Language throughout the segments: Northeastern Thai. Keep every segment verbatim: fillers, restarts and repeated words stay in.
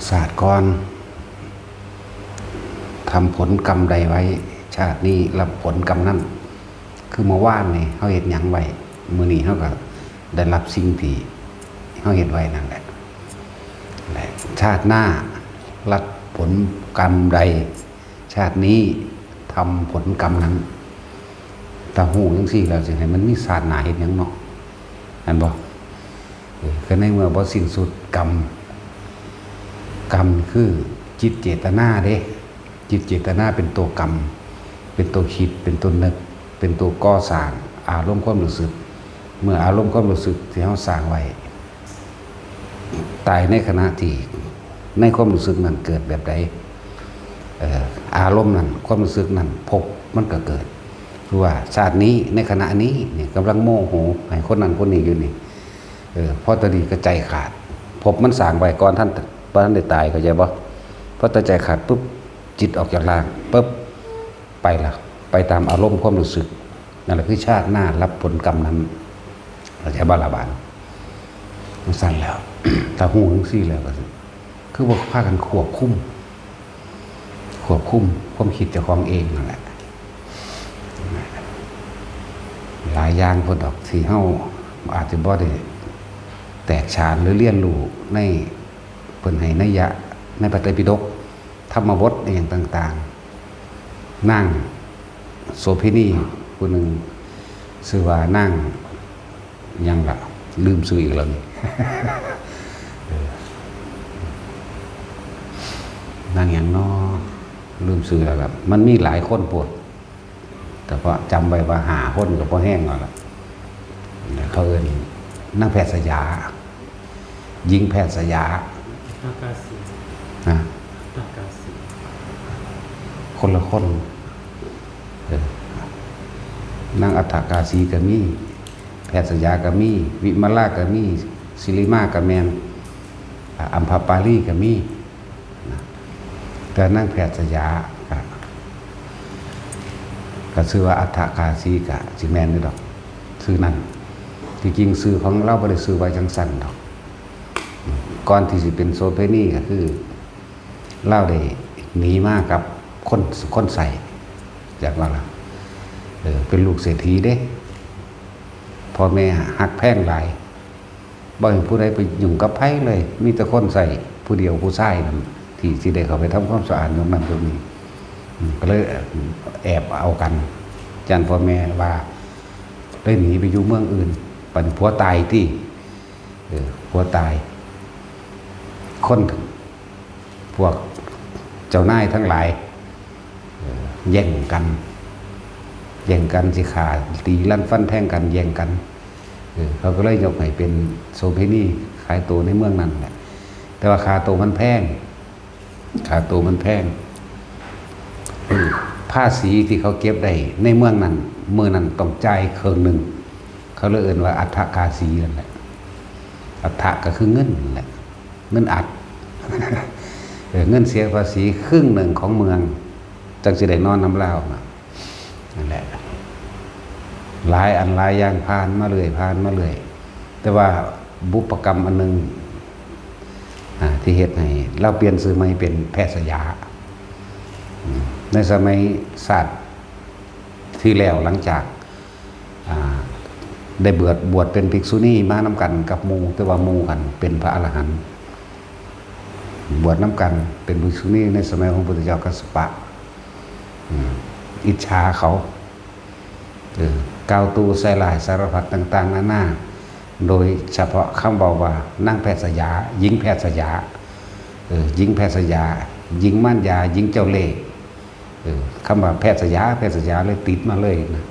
ชาติก่อนทำผลกรรมใดไว้ ชาตินี้รับผลกรรมนั้น คือเมื่อวานนี่เฮาเฮ็ดหยังไว้ มื้อนี้เฮาก็ได้รับสิ่งที่เฮาเฮ็ดไว้นั่นแหละ และชาติหน้ารับผลกรรมใด ชาตินี้ทำผลกรรมนั้น ถ้าฮู้จั่งซี้แล้วสิให้มันมีชาติหน้าเฮ็ดหยังเนาะ แม่นบ่ เออ ก็ในเมื่อบ่สิ้นสุดกรรม กรรมคือจิตเจตนาเด้ จิตเจตนาเป็นตัวกรรม เป็นตัวคิด เป็นตัวนึก เป็นตัวก่อสร้างอารมณ์ความรู้สึก เมื่ออารมณ์ความรู้สึกที่เฮาสร้างไว้ ตายในขณะที่ในความรู้สึกนั้นเกิดแบบใด เอ่อ อารมณ์นั้น ความรู้สึกนั้น ภพมันก็เกิด คือว่าชาตินี้ในขณะนี้นี่กำลังโมโหให้คนนั้นคนนี้อยู่นี่ เออ พอตอนนี้ก็ใจขาด ภพมันสร้างไว้ก่อนท่าน บ่ทันได้ตาย เข้าใจบ่ พอแต่ใจขาดปุ๊บ จิตออกจากร่างปุ๊บ ไปละ ไปตามอารมณ์ความรู้สึก นั่นแหละคือชาติหน้ารับผลกรรมนั้น เข้าใจบ่ล่ะบาดนี้ จั่งซั้นแล้ว ถ้าฮู้จั่งซี้แล้วก็สิ คือบ่พากันควบคุม ควบคุมความคิดเจ้าของเองนั่นแหละ หลายอย่างพุ้นดอกที่เฮาอาจจะบ่ได้แตกฉานหรือเรียนรู้ใน เพิ่นให้นัยยะในพระไตรปิฎก ธรรมบทอหย่างต่างๆ นางโสเภณีผู้หนึ่ง ชื่อว่านางหยังล่ะ ลืมชื่ออีกแล้วนี่ เออ นางหยังน้อ ลืมชื่อแล้วล่ะ มันมีหลายคนโพด แต่ว่าจำไว้ว่าห้าคนก็พอแฮงแล้วล่ะ เขาเอิ้นนางแพทย์สยา หญิงแพทย์สยา อากาสี นะ อากาสี คนละคน เออ นางอัฏฐกาสีก็มี แพทย์สยาก็มี วิมลาก็มี สิริมาก็แม่น อ่า อัมพปาลีก็มี นะ แต่นางแพทย์สยาก็ ก็ชื่อว่าอัฏฐกาสีก็สิแม่นอยู่ดอก ชื่อนั้น ที่จริงชื่อของลาวบ่ได้ชื่อไว้จั่งซั้นดอก ก่อนที่สิเป็นโสเภณีก็คือ ลาวได้หนีมากับคน คนใช้ จักว่าล่ะ เออ เป็นลูกเศรษฐีเด้ พ่อแม่ฮักแพงหลาย บ่ให้ผู้ใดไปยุ่งกับไผเลย มีแต่คนใช้ผู้เดียว ผู้ชายนั่น ที่สิได้เข้าไปทำความสะอาดยกนั้นยกนี้ อืม ก็เลยแอบเอากัน ย้านพ่อแม่ว่า เลยหนีไปอยู่เมืองอื่น บัดนี้ผัวตายติ เออ ผัวตาย คน พวกเจ้านายทั้งหลาย เอ่อ แย่งกัน แย่งกันสิฆ่า ตีลันฟันแทงกัน แย่งกัน เออ เขาก็เลยยกให้เป็นโสเภณี ขายตัวในเมืองนั้นแหละ แต่ว่าค่าตัวมันแพง ค่าตัวมันแพง เออ ภาษีที่เขาเก็บได้ในเมืองนั้น มื้อนั้นต้องจ่ายครึ่งหนึ่ง เขาเลยเอิ้นว่าอัฏฐกาสีนั่นแหละ อัฏฐก็คือเงินนั่นแหละ เงินอัด เออ เงินเสียภาษีครึ่งหนึ่งของเมือง จั่งสิได้นอนนำลาวนะ นั่นแหละ หลายอันหลายอย่างผ่านมาเรื่อย ผ่านมาเรื่อย แต่ว่าบุพกรรมอันหนึ่ง อ่า ที่เฮ็ดให้ลาวเปลี่ยนชื่อใหม่เป็นแพทย์สยา อืม ในสมัยชาติที่แล้ว หลังจาก อ่า ได้บวช บวชเป็นภิกษุณีมานำกันกับหมู่ แต่ว่าหมู่หั้นเป็นพระอรหันต์ บวชนำกันเป็นภิกษุณีในสมัยของพระพุทธเจ้ากัสสปะ อืม อิจฉาเขา เออ กล่าวตู่ใส่ร้ายสารพัดต่างๆนานา โดยเฉพาะคำเว้าว่านางแพทย์สยา หญิงแพทย์สยา เออ หญิงแพทย์สยา หญิงมารยา หญิงเจ้าเล่ห์ เออ คำว่าแพทย์สยา แพทย์สยาเลยติดมาเลยนะ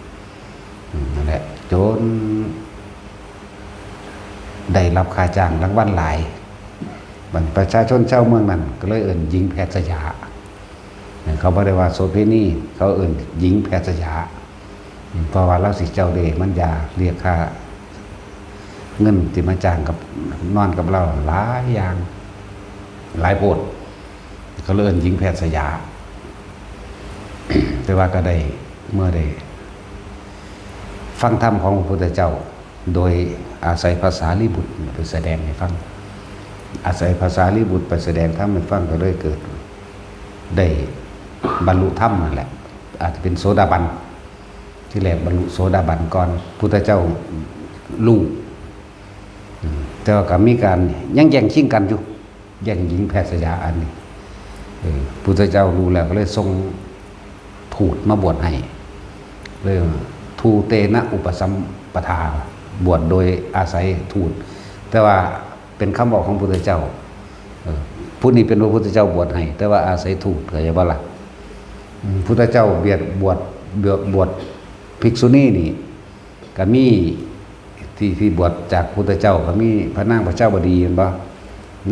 อืม นั่นแหละ จนได้รับค่าจ้างรางวัลหลาย บัดประชาชนชาวเมืองนั้นก็เลยเอิ้นหญิงแพทย์สยา เขาบ่ได้ว่าโสเภณี เขาเอิ้นหญิงแพทย์สยา อืม เพราะว่าลาวสิเจ้าเล่ห์มารยา เรียกค่าเงินที่มาจ้างกับ นอนกับลาวหลายอย่าง หลายโพด เขาเลยเอิ้นหญิงแพทย์สยา แต่ว่าก็ได้ เมื่อได้ฟังธรรมของพระพุทธเจ้า โดยอาศัยพระสารีบุตรไปแสดงให้ฟัง อาศัยพระสารีบุตรไปแสดงธรรมให้ฟังก็เลยเกิด ได้บรรลุธรรมนั่นแหละ อาจจะเป็นโสดาบัน ที่แรกบรรลุโสดาบันก่อน พุทธเจ้ารู้ อืม แต่ว่าก็มีการยังแย่งชิงกันอยู่ แย่งหญิงแพทย์สยาอันนี้ เออ พุทธเจ้ารู้แล้วก็เลยส่งทูตมาบวชให้ เรียกว่าทูเตนะอุปสัมปทา บวชโดยอาศัยทูต แต่ว่าเป็นคำบอกของพุทธเจ้า เออ ผู้นี้เป็นพระพุทธเจ้าบวชให้ แต่ว่าอาศัยทูต เข้าใจบ่ล่ะ? อืม พุทธเจ้าเบียดบวช บวช บวชภิกษุณีนี่ ก็มีที่ ที่บวชจากพุทธเจ้าก็มีพระนางประชาวดี แม่นบ่?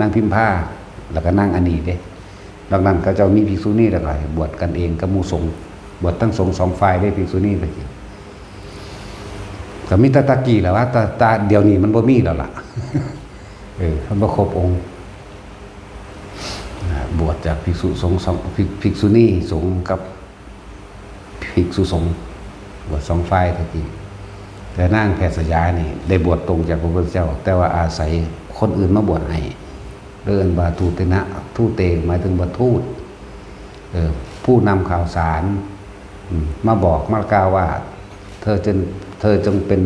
นางพิมพา แล้วก็นางอันนี้เด้ นอกนั้นเขาเจ้ามีภิกษุณีแล้วก็ให้บวชกันเองกับหมู่สงฆ์ บวชทั้งสงฆ์สองฝ่ายเด้ ภิกษุณีตะกี้ ก็มีแต่ตะกี้แหละว่า แต่ แต่เดี๋ยวนี้มันบ่มีแล้วล่ะ เออ มันบ่ครบองค์ อ่า บวชจากภิกษุสงฆ์สอง ภิก ภิกษุณีสงฆ์กับภิกษุสงฆ์ บวชสองฝ่ายตะกี้ แต่นางแพทย์สยานี่ได้บวชตรงจากพระพุทธเจ้า แต่ว่าอาศัยคนอื่นมาบวชให้ เรียกว่าทูตเตนะ ทูตเต หมายถึงว่าทูต เออ ผู้นำข่าวสาร อืม มาบอกมากล่าวว่า เธอจง เธอจงเป็น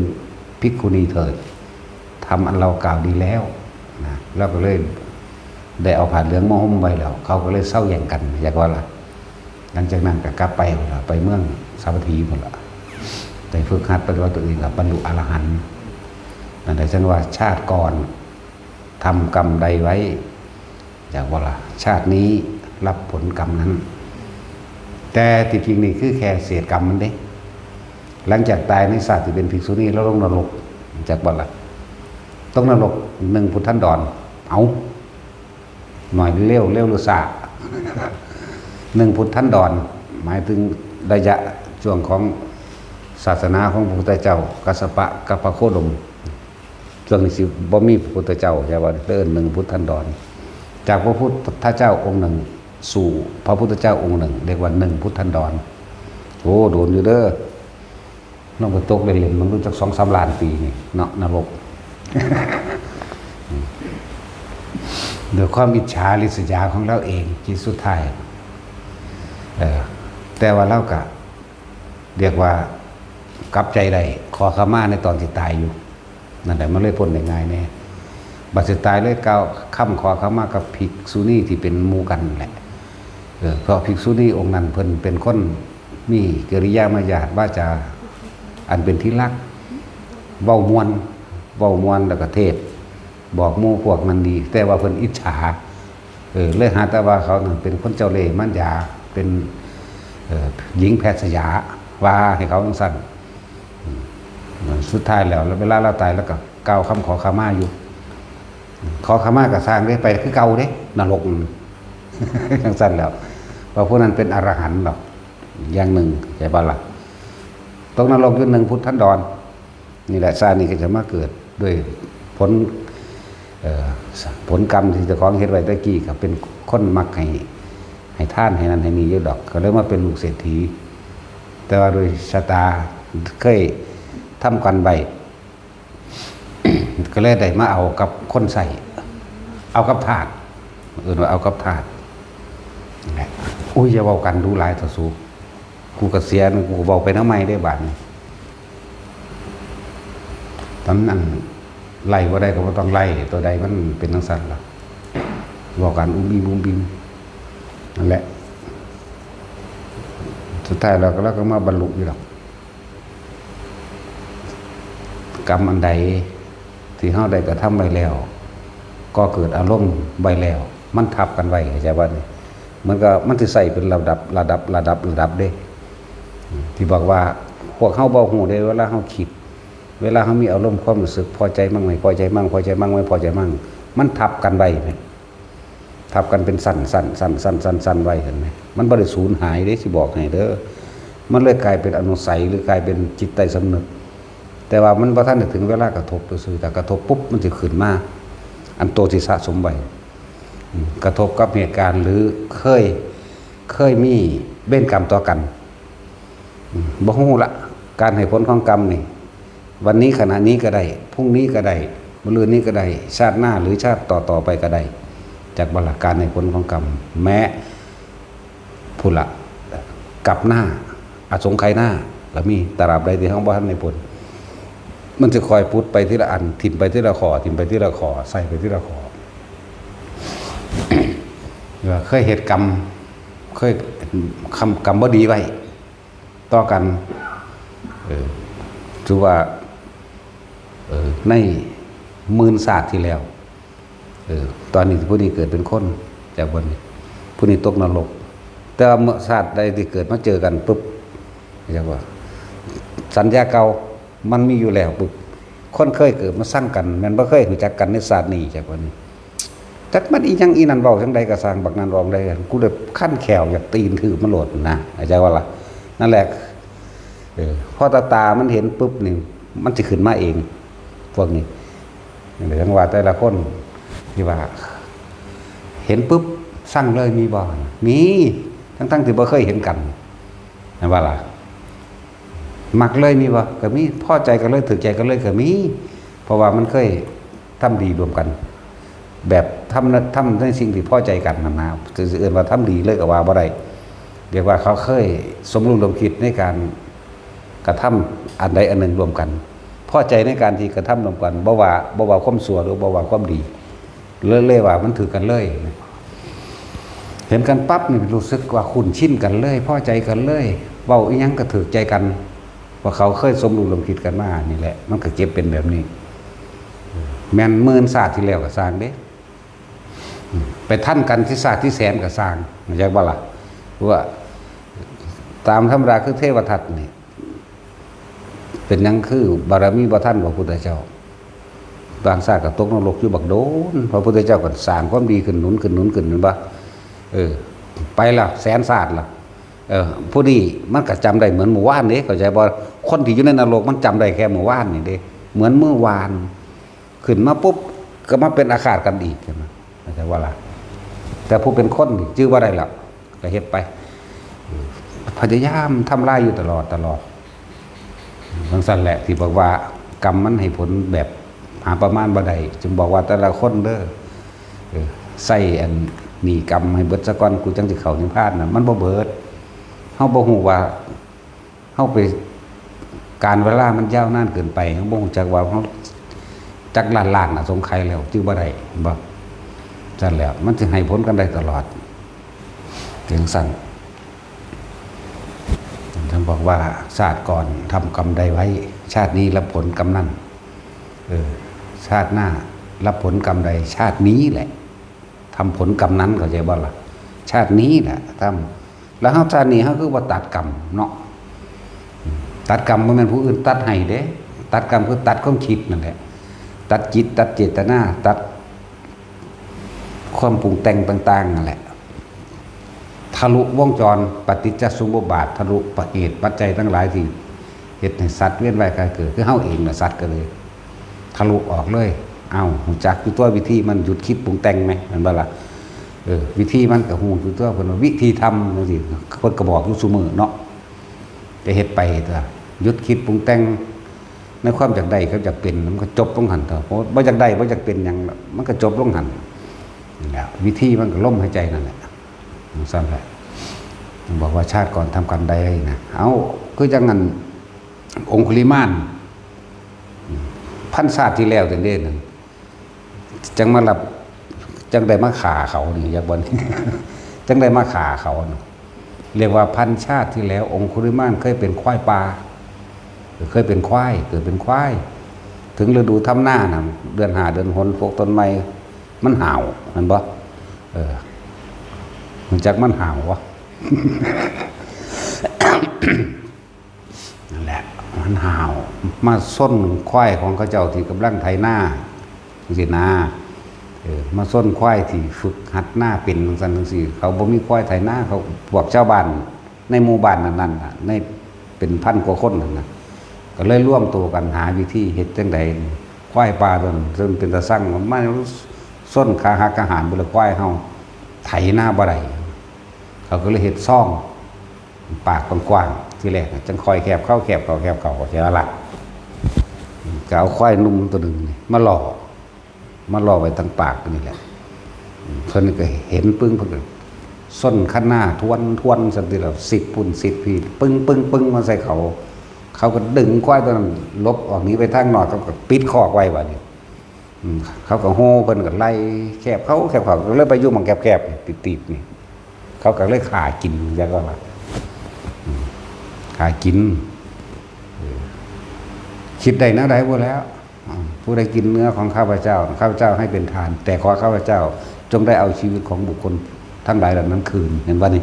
ภิกขุณีเถิด ธรรมอันเรากล่าวดีแล้วนะ แล้วก็เลยได้เอาผ้าเหลืองมาห่มไว้แล้ว เขาก็เลยเซาแย่งกัน อยากว่าล่ะ หลังจากนั้นก็กลับไปพุ้นล่ะ ไปเมืองสาวัตถีพุ้นล่ะ ไปฝึกหัดปฏิบัติตัวเอง ก็บรรลุอรหันต์ นั่นแหละ จั่งว่าชาติก่อนทำกรรมใดไว้ อยากว่าล่ะ ชาตินี้รับผลกรรมนั้น แต่ที่จริงนี่คือแค่เศษกรรมมันเด้ หลังจากตายในชาติที่เป็นภิกษุณีแล้วลงนรก จักบ่ล่ะ ตกนรกหนึ่งพุทธันดร เอา หน่อยเร็ว เร็วหรือช้า หนึ่งพุทธันดร หมายถึงระยะช่วงของศาสนาของพระพุทธเจ้า กัสสปะกับพระโคดม ช่วงนี้สิบ่มีพระพุทธเจ้า ใช่บ่ เอิ้นหนึ่งพุทธันดร จากพระพุทธเจ้าองค์หนึ่งสู่พระพุทธเจ้าองค์หนึ่ง เรียกว่าหนึ่งพุทธันดร โอ้ โดนอยู่เด้อ ลองไปตกเล่นๆ มันรู้จักสองสามล้านปีนี่เนาะ นรก ด้วยความอิจฉาริษยาของเราเอง จิตสุดท้าย เออ แต่ว่าเราก็เรียกว่ากลับใจได้ ขอขมาในตอนที่ตายอยู่ นั่นแหละ มันเลยพ้นได้ง่ายแน่ บัดสิตายเลยกล่าวคำขอขมากับภิกษุณีที่เป็นหมู่กันนั่นแหละ เออ เพราะภิกษุณีองค์นั้นเพิ่นเป็นคนมีกิริยามารยาทวาจาอันเป็นที่รัก เว้าม่วน เว้าม่วนแล้วก็เทศน์บอกหมู่พวกนั้นดี แต่ว่าเพิ่นอิจฉา เออ เลยหาแต่ว่าเขานั่นเป็นคนเจ้าเล่ห์มารยา เป็น เอ่อ หญิงแพทย์สยา ว่าให้เขาจั่งซั้น อืม สุดท้ายแล้ว เวลาเราตายแล้วก็กล่าวคำขอขมาอยู่ ขอขมาก็ซ่างเด้ ไปคือเก่าเด้ นรก จั่งซั้นแล้ว เพราะผู้นั้นเป็นอรหันต์ดอก อย่างหนึ่ง ใช่บ่ล่ะ ตกนรกอยู่หนึ่งพุทธันดร นี่แหละ ชาตินี้ก็จะมาเกิดด้วยผล เอ่อ ผลกรรมที่เจ้าของเฮ็ดไว้แต่กี้ ก็เป็นคนมักให้ ให้ทานให้นั่นให้นี่อยู่ดอก ก็เลยมาเป็นลูกเศรษฐี แต่ว่าโดยชะตาเคยทำกันไว้ ก็เลยได้มาเอากับคนใช้ เอากับทาส เอิ้นว่าเอากับทาส นั่นแหละ อุ้ย อย่าเว้ากันดูหลายเถาะสู กูเกษียณ กูก็เว้าไปนำใหม่เด้บาดนี้ ตอนนั้นไล่บ่ได้ก็บ่ต้องไล่ ตัวใดมันเป็นจั่งซั้นล่ะ เว้ากันอุ้มอิ้มอุ้มอิ้ม นั่นแหละ สุดท้ายแล้วก็ เราก็มาบรรลุอยู่ดอก กรรมอันใดที่เราได้กระทำไว้แล้ว ก่อเกิดอารมณ์ไว้แล้ว มันทับกันไว้ เข้าใจบ่นี่ มันก็ มันสิใช้เป็นระดับ ระดับ ระดับ ระดับเด้ ที่บอกว่าพวกเราบ่ฮู้เด้ เวลาเราคิด เวลาเรามีอารมณ์ความรู้สึกพอใจมั่งไม่พอใจมั่ง พอใจมั่งไม่พอใจมั่ง มันทับกันไว้แม่น ทับกันเป็นสั้นๆ สั้นๆ สั้นๆ ไว้ เห็นไหม มันบ่ได้สูญหายเด้ สิบอกให้เด้อ มันเลยกลายเป็นอนุสัย หรือกลายเป็นจิตใต้สำนึก แต่ว่ามันบ่ทันได้ถึงเวลากระทบซื่อๆ แต่กระทบปุ๊บ มันสิขึ้นมา อันโตที่สะสมไว้ อืม กระทบกับเหตุการณ์ หรือเคย เคยมีเวรกรรมต่อกัน อืม บ่ฮู้ละ การให้ผลของกรรมนี่ วันนี้ขณะนี้ก็ได้ พรุ่งนี้ก็ได้ มื้ออื่นนี้ก็ได้ ชาติหน้าหรือชาติต่อๆไปก็ได้ จากบ่ละ การให้ผลของกรรม แม้พุ้นละ กับหน้า อสงไขยหน้า ก็มี ตราบใดที่เฮาบ่ทันได้พ้น มันสิค่อยผุดไปทีละอัน ถิ่มไปทีละข้อ ถิ่มไปทีละข้อ ใส่ไปทีละข้อ ว่าเคยเฮ็ดกรรม เคยกรรม กรรมบ่ดีไว้ ต่อกัน เออ ถือว่า เออ ในหมื่นชาติที่แล้ว เออ ตอนนี้ผู้นี้เกิดเป็นคน จากวันนี้ ผู้นี้ตกนรก แต่ว่าเมื่อชาติใดที่เกิดมาเจอกันปุ๊บ เรียกว่า สัญญาเก่ามันมีอยู่แล้วปุ๊บ คนเคยเกิดมาซังกัน แม่นบ่เคยรู้จักกันในชาตินี้ จากวันนี้ จักมันอีหยัง อีนั่นเว้าจั่งใดก็ซ่าง บักนั่นเว้าจั่งใด กูเลยคันแข้วอยากตีนถืบมันโลดนะ เข้าใจบ่ล่ะ นั่นแหละ เออ พอตาตามันเห็นปุ๊บนี่ มันสิขึ้นมาเอง พวกนี้ เดี๋ยวจั่งว่าแต่ละคนที่ว่า เห็นปุ๊บซังเลยมีบ่ มี ทั้งๆที่บ่เคยเห็นกัน แม่นบ่ล่ะ มักเลยมีบ่ ก็มี พอใจกันเลย ถูกใจกันเลยก็มี เพราะว่ามันเคยทำดีร่วมกัน แบบทำ ทำในสิ่งที่พอใจกันนั่นนะ จะเอิ้นว่าทำดีเลยก็ว่าบ่ได้ เรียกว่าเขาเคยสมรู้ร่วมคิดในการกระทำอันใดอันหนึ่งร่วมกัน พอใจในการที่กระทำร่วมกัน บ่ว่า บ่ว่าความชั่วหรือบ่ว่าความดี เลย เลยว่ามันถืกกันเลย เห็นกันปั๊บนี่รู้สึกว่าคุ้นชินกันเลย พอใจกันเลย เว้าอีหยังก็ถูกใจกัน ว่าเขาเคยสมรู้ร่วมคิดกันมานี่แหละ มันก็เก็บเป็นแบบนี้ แม่นหมื่นชาติที่แล้วก็ซ่างเด้ ไปทันกันที่ชาติที่แสนก็ซ่าง เข้าใจบ่ล่ะ ว่าตามธรรมดาคือเทวทัตนี่ เป็นหยังคือบารมีบ่ทันพระพุทธเจ้า บางชาติก็ตกนรกอยู่บักโดน พระพุทธเจ้าก็สร้างความดีขึ้น หนุนขึ้น หนุนขึ้น แม่นบ่ เออ ไปละแสนชาติละ เออ ผู้นี้มันก็จำได้เหมือนเมื่อวานเด้ เข้าใจบ่ คนที่อยู่ในนรกมันจำได้แค่เมื่อวานนี่เด้ เหมือนเมื่อวาน ขึ้นมาปุ๊บก็มาเป็นอาฆาตกันอีก เห็นบ่ เข้าใจบ่ล่ะ แต่ผู้เป็นคนนี่จื่อบ่ได้แล้ว ก็เฮ็ดไป พยายามทำลายอยู่ตลอด ตลอด จั่งซั้นแหละที่บอกว่ากรรมมันให้ผลแบบหาประมาณบ่ได้ จึงบอกว่าแต่ละคนเด้อ เออ ใส่อันหนี้กรรมให้เบิดซะก่อน กูจั่งสิเข้านิพพานน่ะ มันบ่เบิด เฮาบ่ฮู้ว่า เฮาไป การเวลามันยาวนานเกินไป เฮาบ่ฮู้จักว่าเฮาจักล้านล้านอสงไขยแล้ว จื่อบ่ได้ เห็นบ่ ซั่นแหละ มันสิให้ผลกันได้ตลอด จั่งซั้น ท่านบอกว่า ชาติก่อนทำกรรมใดไว้ ชาตินี้รับผลกรรมนั้น เออ ชาติหน้ารับผลกรรมใด ชาตินี้แหละ ทำผลกรรมนั้น เข้าใจบ่ล่ะ ชาตินี้แหละทำ แล้วเฮาชาตินี้เฮาคือว่าตัดกรรมเนาะ ตัดกรรมบ่แม่นผู้อื่นตัดให้เด้ ตัดกรรมคือตัดความคิดนั่นแหละ ตัดจิต ตัดเจตนา ตัดความปรุงแต่งต่างๆนั่นแหละ ทะลุวงจรปฏิจจสมุปบาท ทะลุเหตุปัจจัยทั้งหลายที่เฮ็ดให้สัตว์เวียนว่ายตายเกิด คือเฮาเองน่ะสัตว์ก็เลย ทะลุออกเลย เอ้า ฮู้จักอยู่ตัววิธีมัน หยุดคิดปรุงแต่งแหม แม่นบ่ล่ะ เออ วิธีมันก็ฮู้อยู่ตัว เพิ่นว่าวิธีทำจั่งซี้ เพิ่นก็บอกอยู่ซุมื้อเนาะ ก็เฮ็ดไปตั๊ว หยุดคิดปรุงแต่ง ในความอยากได้กับอยากเป็น มันก็จบลงหั่นตั๊ว เพราะบ่อยากได้ บ่อยากเป็นหยัง มันก็จบลงหั่น นั่นแหละ วิธีมันก็ลมหายใจนั่นแหละ จั่งซั้นแหละ บอกว่าชาติก่อนทำกรรมใดนะ เอ้า คือจั่งนั้น องคุลิมาน พันชาติที่แล้วจั่งเด้นั่น จั่งมารับ จั่งได้มาฆ่าเขานี่ อยากบ่นี่ จั่งได้มาฆ่าเขานี่ เรียกว่าพันชาติที่แล้ว องคุลิมานเคยเป็นควายป่า เคยเป็นควาย เกิดเป็นควาย ถึงฤดูทำนาน่ะ เดือนห้าเดือนหก ต้นไม้มันห่าว แม่นบ่ เออ ฮู้จักมันห่าวบ่ นั่นแหละ มันห่าว มาชนควายของเขาเจ้าที่กำลังไถนา จั่งซี้นะ เออ มาชนควายที่ฝึกหัดนาเป็นจั่งซั้นจั่งซี้ เขาบ่มีควายไถนา เขา พวกชาวบ้านในหมู่บ้านนั้นๆน่ะ ในเป็นพันกว่าคนนั่นน่ะ ก็เลยรวมตัวกันหาวิธีเฮ็ดจั่งใด ควายป่าตัวนั้น ซึ่งเป็นตาซัง มันมาชนขาหักขาหานไปเลย ควายเฮาไถนาบ่ได้ เขาก็เลยเฮ็ดซอง ปากกว้างๆ ทีแรกน่ะ จั่งค่อยแคบเข้า แคบเข้า แคบเข้า ก็สิละลัด ก็เอาควายหนุ่มตัวหนึ่งนี่มาล่อ มาล่อไว้ตั้งปากนี่แหละ เพิ่นก็เห็นปึ้ง เพิ่นก็ส้นคันหน้าทวนทวนสันติแล้ว สิบพุ่นสิบพี่ ปึ้งปึ้งปึ้งมาใส่เขา เขาก็ดึงควายตัวนั้นหลบออกหนีไปทางนอก เขาก็ปิดคอกไว้บัดนี้ อืม เขาก็โห่เพิ่นก็ไล่แคบเขาแคบเขา ก็เลยไปอยู่หม่องแคบๆ ติดๆ นี่ เขาก็เลยฆ่ากิน จั่งว่า อืม ฆ่ากิน เออ คิดได้แนวใดบ่แล้ว อืม ผู้ใดกินเนื้อของข้าพเจ้า ข้าพเจ้าให้เป็นทาน แต่ขอข้าพเจ้าจงได้เอาชีวิตของบุคคลทั้งหลายเหล่านั้นคืน เห็นบ่นี่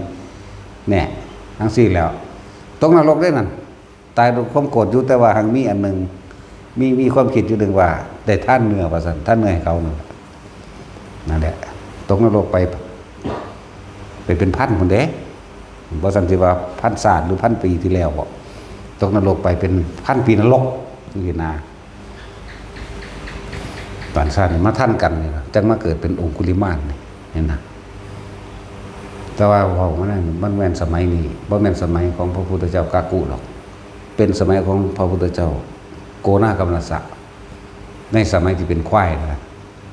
แน่ จั่งซี้แล้ว ตกนรกเด้นั่น ตายด้วยความโกรธอยู่ แต่ว่าหังมีอันหนึ่ง มี มีความคิดอยู่หนึ่งว่า ได้ทานเนื้อว่าซั่น ทานเนื้อให้เขานั่นแหละ นั่นแหละ ตกนรกไป ไปเป็นพันพุ้นเด้ บ่ซั่นสิว่าพันชาติหรือพันปีที่แล้วบ่ ตกนรกไปเป็นพันปีนรก จั่งซี้นะ ตอนชาตินี้มาทันกันนี่นะ จั่งมาเกิดเป็นองคุลิมานนี่ เห็นนะ แต่ว่าเว้ามานั่น มันแม่นสมัยนี้ บ่แม่นสมัยของพระพุทธเจ้ากักกุหรอก เป็นสมัยของพระพุทธเจ้าโกนากัมมัสสะ ในสมัยที่เป็นควายนะ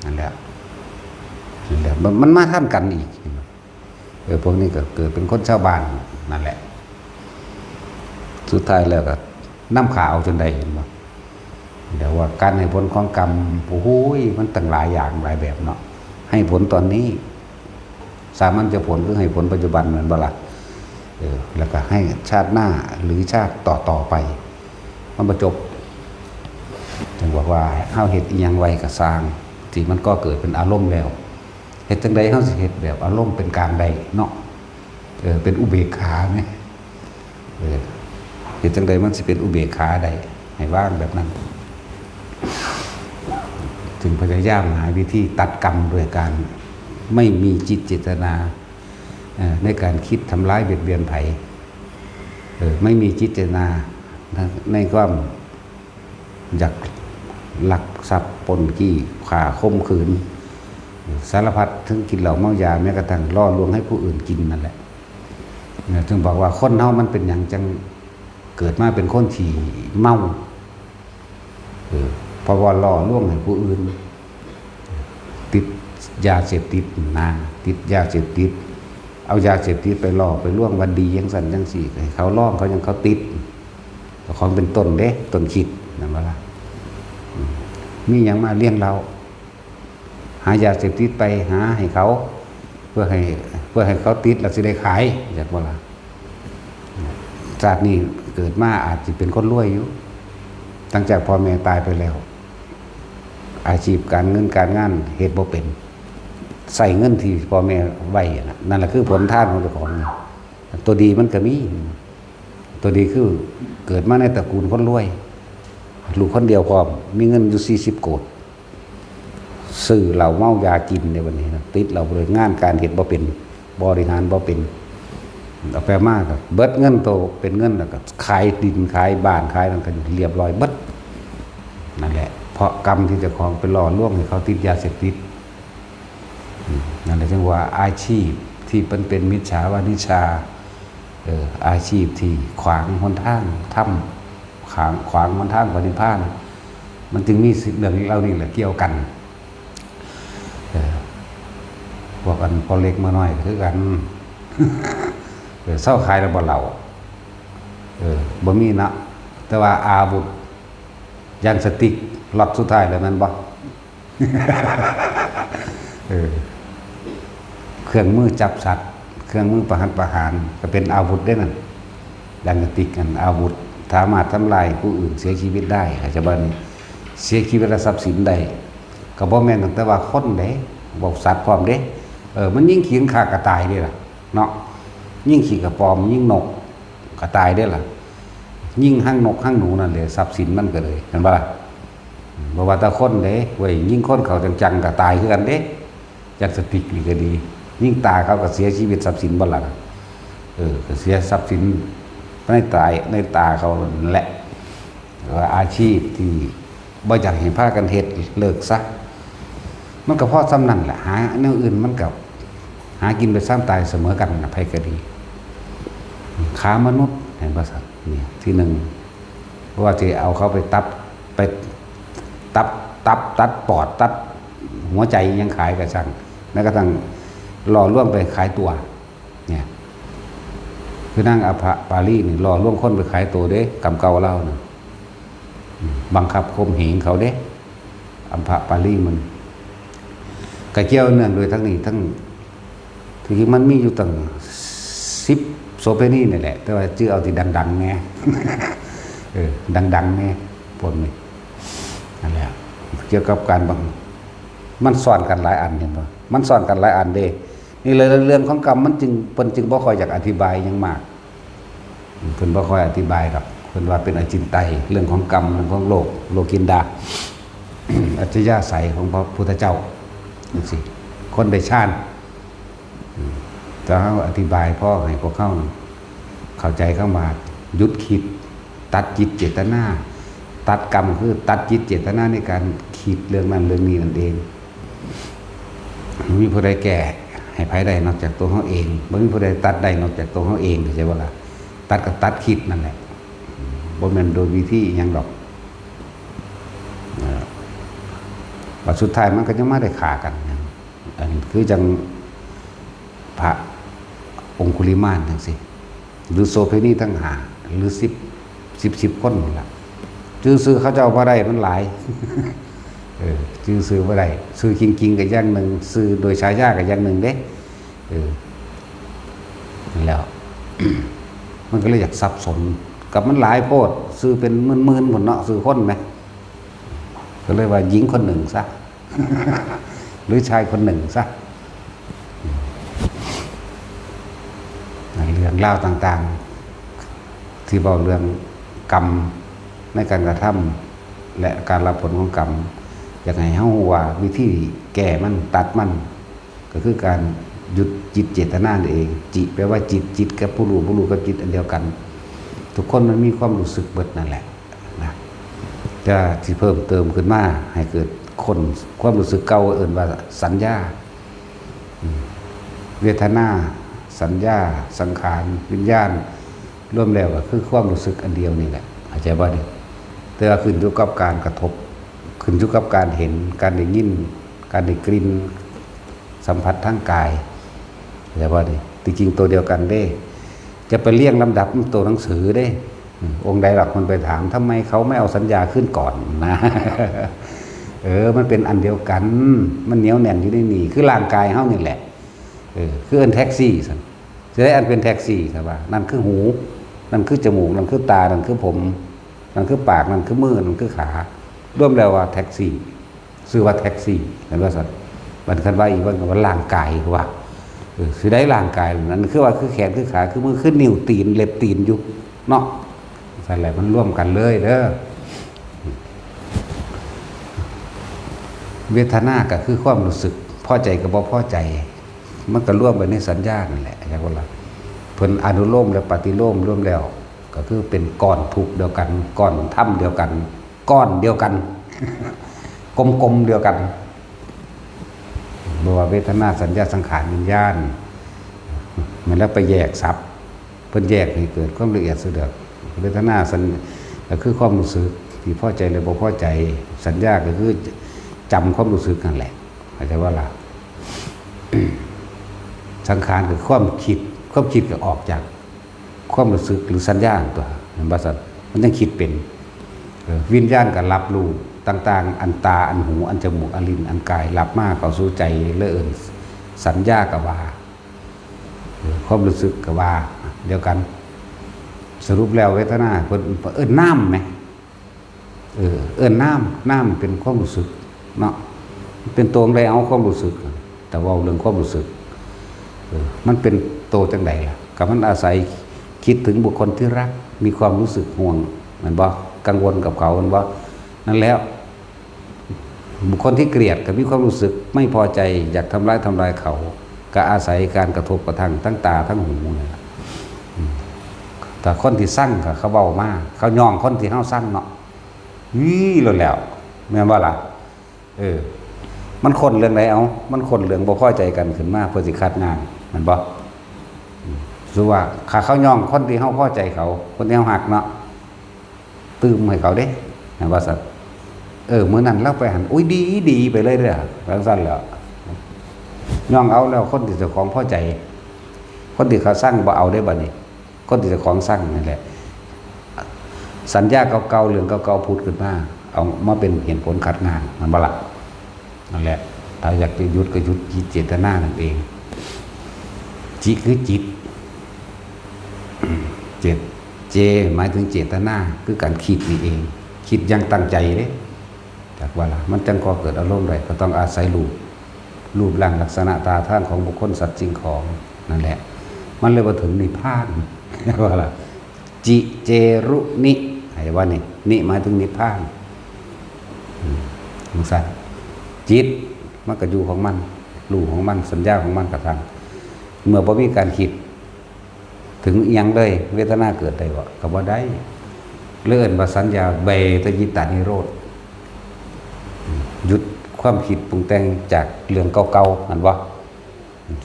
นั่นแหละ นั่นแหละ มัน มันมาทันกันอีก เออ พวกนี้ก็เกิดเป็นคนชาวบ้านนั่นแหละ สุดท้ายแล้วก็นำฆ่าเอาจนได้ เห็นบ่ เดี๋ยวว่าการให้ผลของกรรม โอ้โหย มันตั้งหลายอย่างหลายแบบเนาะ ให้ผลตอนนี้ สามัญจะผลคือให้ผลปัจจุบัน แม่นบ่ล่ะ เออ แล้วก็ให้ชาติหน้าหรือชาติต่อๆ ไป มันบ่จบ จึงบอกว่าเฮาเฮ็ดอิหยังไว้ก็ซ่าง ที่มันก่อเกิดเป็นอารมณ์แล้ว เฮ็ดจั่งใดเฮาสิเฮ็ดแบบอารมณ์เป็นกลางได้เนาะ เออ เป็นอุเบกขาแหม เออ เฮ็ดจั่งใดมันสิเป็นอุเบกขาได้ ให้วางแบบนั้น จึงพยายามหาวิธีตัดกรรมโดยการไม่มีจิตเจตนา เอ่อ ในการคิดทำร้ายเบียดเบียนไผ เออ ไม่มีจิตเจตนา ในความอยากลักทรัพย์ ปล้นจี้ ฆ่า ข่มขืน สารพัด ถึงกินเหล้าเมายา แม้กระทั่งล่อลวงให้ผู้อื่นกินนั่นแหละ เนี่ย ถึงบอกว่าคนเฮามันเป็นหยังจั่งเกิดมาเป็นคนที่เมา เออ เพราะว่าล่อลวงให้ผู้อื่น ติดยาเสพติดนะ ติดยาเสพติด เอายาเสพติดไปล่อไปลวงว่าดีจั่งซั่นจั่งซี้ ให้เขาลอง เขายัง เขาติด ก็ของเป็นต้นเด้ ต้นคิด นั่นบ่ล่ะ อืม มีหยังมาเลี้ยงเรา หายาเสพติดไปหาให้เขา เพื่อให้ เพื่อให้เขาติดแล้วสิได้ขาย จั่งบ่ล่ะ ชาตินี้เกิดมาอาจสิเป็นคนรวยอยู่ ตั้งจากพ่อแม่ตายไปแล้ว อาชีพการเงินการงานเฮ็ดบ่เป็น ใช้เงินที่พ่อแม่ไว้น่ะ นั่นแหละคือผลทานของเจ้าของ ตัวดีมันก็มี ตัวดีคือเกิดมาในตระกูลคนรวย ลูกคนเดียวพร้อม มีเงินอยู่สี่สิบโกด ซื้อเหล้าเมายากินในวันนี้นะ ติดเหล้าเลย งานการเฮ็ดบ่เป็น บริหารบ่เป็น เอาไปมาก็เบิดเงินโตเป็นเงิน แล้วก็ขายดินขายบ้านขายนั่นก็เรียบร้อยเบิด นั่นแหละ เพราะกรรมที่เจ้าของไปล่อลวงให้เขาติดยาเสพติด อืม นั่นแหละจึงว่าอาชีพที่มันเป็นมิจฉาวานิชา เออ อาชีพที่ขวางหนทางธรรม ขวาง ขวางหนทางพระนิพพาน มันจึงมีสิ่งเหล่านี้แหละเกี่ยวกัน เออ พวกอันพ่อเล็กมาน้อยก็คือกัน เออ เซาขายแล้วบ่เหล้า เออ บ่มีนะ แต่ว่าอาวุธ ยางสติ๊ก ล็อตสุดท้ายแล้วแม่นบ่ เออ เครื่องมือจับสัตว์ เครื่องมือประหัตประหาร ก็เป็นอาวุธเด้นั่น ยางสติ๊กนั่นอาวุธ สามารถทำลายผู้อื่นเสียชีวิตได้ เข้าใจบ่นี่ เสียชีวิตและทรัพย์สินได้ ก็บ่แม่นตั้งแต่ว่าคนเด้ เว้าสัตว์พร้อมเด้ เออ มันยิงขี้ข้าก็ตายเด้ล่ะ เนาะ ยิงขี้กระป๋อม ยิงนก ก็ตายเด้ล่ะ ยิงหางนกหางหนูนั่นเลย ทรัพย์สินมันก็เลย เห็นบ่ล่ะ บ่ว่าแต่คนเด้เว้ย ยิงคนเขาจังๆ ก็ตายคือกันเด้ ยางสติ๊กนี่ก็ดี ยิงตาเขาก็เสียชีวิตทรัพย์สินบ่ล่ะ เออ ก็เสียทรัพย์สินในตาย ในตาเขานั่นแหละ ว่าอาชีพที่บ่อยากให้พากันเฮ็ด เลิกซะ มันก็พอส่ำนั่นแหละ หาแนวอื่นมันก็หากินไปส่ำตายเสมอกันนะ ไผก็ดี ค้ามนุษย์ เห็นบ่ซั่น เนี่ย ที่หนึ่ง เพราะว่าสิเอาเขาไปตับ ไปตับ ตับ ตัดปอด ตัด หัวใจยังขายกะซัง แม้กระทั่งหล่อลวงไปขายตั๋ว เนี่ย คือนางอัมพปาลีนี่หล่อลวงคนไปขายตั๋วเด้ กรรมเก่าลาวน่ะ บังคับข่มเหงเขาเด้ อัมพปาลีมัน กะเกี่ยวเนื่องด้วยทั้งนี้ทั้ง ที่จริงมันมีอยู่ตั้งสิบโสเภณีนี่แหละ แต่ว่าจื่อเอาที่ดังๆแน่ เออ ดังๆแน่ พวกนี้ นั่นแหละ เกี่ยวกับการบัง มันซ้อนกันหลายอัน เห็นบ่ มันซ้อนกันหลายอันเด้ นี่เลยเรื่องของกรรมมันจึง เพิ่นจึงบ่ค่อยอยากอธิบายหยังมาก เพิ่นบ่ค่อยอธิบายดอก เพิ่นว่าเป็นอจินไตย เรื่องของกรรม เรื่องของโลก โลกินดา อัจฉริยะใสยของพระพุทธเจ้า จังซี้ คนได้ฌาน อืม ถ้าเฮาอธิบายพอให้พวกเฮาเข้าใจคำว่าหยุดคิด ตัดจิตเจตนา ตัดกรรมคือตัดจิตเจตนาในการคิดเรื่องนั้นเรื่องนี้นั่นเอง บ่มีผู้ใดแก้ให้ไผได้นอกจากตัวเฮาเอง บ่มีผู้ใดตัดได้นอกจากตัวเฮาเอง เข้าใจบ่ล่ะ ตัดก็ตัดคิดนั่นแหละ บ่แม่นโดยวิธีอิหยังดอก เอ่อ บัดสุดท้ายมันก็ยังมาได้ฆ่ากัน อันคือจังพระองคุลิมานจังซี้ หรือโสเภณีทั้งห้า หรือสิบ สิบ สิบคนนั่นล่ะ จื่อชื่อเขาเจ้าบ่ได้ มันหลาย เออ จื่อชื่อบ่ได้ ชื่อจริงๆก็อย่างหนึ่ง ชื่อโดยฉายาก็อย่างหนึ่งเด้ เออ นั่นแหล้ว มันก็เลยอยากสับสน กับมันหลายโพด ชื่อเป็นหมื่นๆพุ้นเนาะ ชื่อคนแหม ก็เลยว่าหญิงคนหนึ่งซะ หรือชายคนหนึ่งซะ เรื่องราวต่างๆ ที่เว้าเรื่องกรรมในการกระทำ และการรับผลของกรรม อยากให้เฮารู้ว่าวิธีแก้มัน ตัดมัน ก็คือการหยุดจิตเจตนานั่นเอง จิแปลว่าจิต จิตกับผู้รู้ ผู้รู้กับจิตอันเดียวกัน ทุกคนมันมีความรู้สึกเบิดนั่นแหละนะ แต่สิเพิ่มเติมขึ้นมาให้เกิดคน ความรู้สึกเก่าเอิ้นว่าสัญญา อืม เวทนา สัญญา สังขาร วิญญาณ รวมแล้วก็คือความรู้สึกอันเดียวนี่แหละ เข้าใจบ่นี่ แต่ว่าขึ้นอยู่กับการกระทบ ขึ้นอยู่กับการเห็น การได้ยิน การได้กลิ่น สัมผัสทางกาย เข้าใจบ่นี่ ที่จริงตัวเดียวกันเด้ จะไปเรียงลำดับมันตัวหนังสือเด้ อืม องค์ใดหรอกมันไปถาม ทำไมเขาไม่เอาสัญญาขึ้นก่อนนะ เออ มันเป็นอันเดียวกัน มันเหนียวแน่นอยู่ในนี่ คือร่างกายเฮานี่แหละ เออ คือเอิ้นแท็กซี่ซั่น สิได้อันเป็นแท็กซี่ซะว่า นั่นคือหู นั่นคือจมูก นั่นคือตา นั่นคือผม นั่นคือปาก นั่นคือมือ นั่นคือขา รวมแล้วว่าแท็กซี่ ชื่อว่าแท็กซี่ เห็นบ่ซั่น บัดคันว่าอีกว่า ว่าร่างกายว่า เออ สิได้ร่างกายนั่นคือว่าคือแขนคือขา คือมือ คือนิ้วตีน เล็บตีนอยู่เนาะ ซั่นแหละ มันรวมกันเลยเด้อ เวทนาก็คือความรู้สึก พอใจกับบ่พอใจ มันก็รวมไปในสัญญานั่นแหละ เข้าใจบ่ล่ะ เพิ่นอนุโลมและปฏิโลมรวมแล้ว ก็คือเป็นก้อนทุกข์เดียวกัน ก้อนธรรมเดียวกัน ก้อนเดียวกัน กลมๆเดียวกัน บ่ว่าเวทนา สัญญา สังขาร วิญญาณ มันแล้วไปแยกศัพท์ เพิ่นแยกให้เกิดความละเอียดสะดวก เวทนาสัญ ก็คือความรู้สึกที่พอใจและบ่พอใจ สัญญาก็คือจำความรู้สึกนั่นแหละ เข้าใจบ่ล่ะ สังขารคือความคิด ความคิดก็ออกจากความรู้สึกหรือสัญญาตัว เห็นบ่ซั่น มันยังคิดเป็น เออ วิญญาณก็รับรู้ต่างๆ อันตา อันหู อันจมูก อันลิ้น อันกาย รับมาเข้าสู่ใจ เลยเอิ้นสัญญาก็ว่า เออ ความรู้สึกก็ว่า เดียวกัน สรุปแล้วเวทนาเพิ่นเอิ้นนามแหม เออ เอิ้นนาม นามเป็นความรู้สึกเนาะ เป็นตัวใดเอาความรู้สึก แต่เว้าเรื่องความรู้สึก เออ มันเป็นตัวจั่งใดล่ะ ก็มันอาศัยคิดถึงบุคคลที่รัก มีความรู้สึกห่วง แม่นบ่ กังวลกับเขา แม่นบ่ นั่นแล้ว บุคคลที่เกลียดก็มีความรู้สึกไม่พอใจ อยากทำร้ายทำลายเขา ก็อาศัยการกระทบกระทั่งทั้งตาทั้งหูนี่ล่ะ อืม แต่คนที่ซังก็เขาเว้ามา เขาย่องคนที่เฮาซังเนาะ อี้ แล้วแล้ว แม่นบ่ล่ะ เออ มันค้นเรื่องใด เอา มันค้นเรื่องบ่พอใจกันขึ้นมา เพื่อสิคัดงาน แม่นบ่ อืม สมมุติว่า ถ้าเขาย่องคนที่เฮาพอใจเขา คนที่เฮาฮักเนาะ ตื่มให้เขาเด้ แม่นบ่ซั่น เออ มื้อนั้นลาวไปหั่น อุ้ย ดีดีไปเลยเด้อ จั่งซั้นแหล้ว ย่องเอาแล้ว คนที่เจ้าของพอใจ คนที่เขาซังบ่เอาเด้บัดนี้ คนที่เจ้าของซังนั่นแหละ สัญญาเก่าๆ เรื่องเก่าๆ ผุดขึ้นมา เอามาเป็นเหตุผลคัดงาน แม่นบ่ล่ะ นั่นแหละ ถ้าอยากจะหยุดก็หยุดจิตเจตนานั่นเอง จิคือจิต เจต เจ หมายถึงเจตนา คือการคิดนี่เอง คิดอย่างตั้งใจเด้ จักว่าล่ะ มันจั่งก่อเกิดอารมณ์ได้ ก็ต้องอาศัยรูป รูปร่างลักษณะท่าทางของบุคคลสัตว์สิ่งของนั่นแหละ มันเลยบ่ถึงนิพพาน ว่าล่ะ จิเจรุนิ ให้ว่านี่ นิหมายถึงนิพพาน อืม จั่งซั้น จิตมันก็อยู่ของมัน รูปของมัน สัญญาของมันกระทั่ง เมื่อบ่มีการคิด ถึงอิหยังเลย เวทนาเกิดได้บ่ ก็บ่ได้ เลยเอิ้นว่าสัญญาเวทยิตานิโรธ หยุดความคิดปรุงแต่งจากเรื่องเก่าๆ นั่นบ่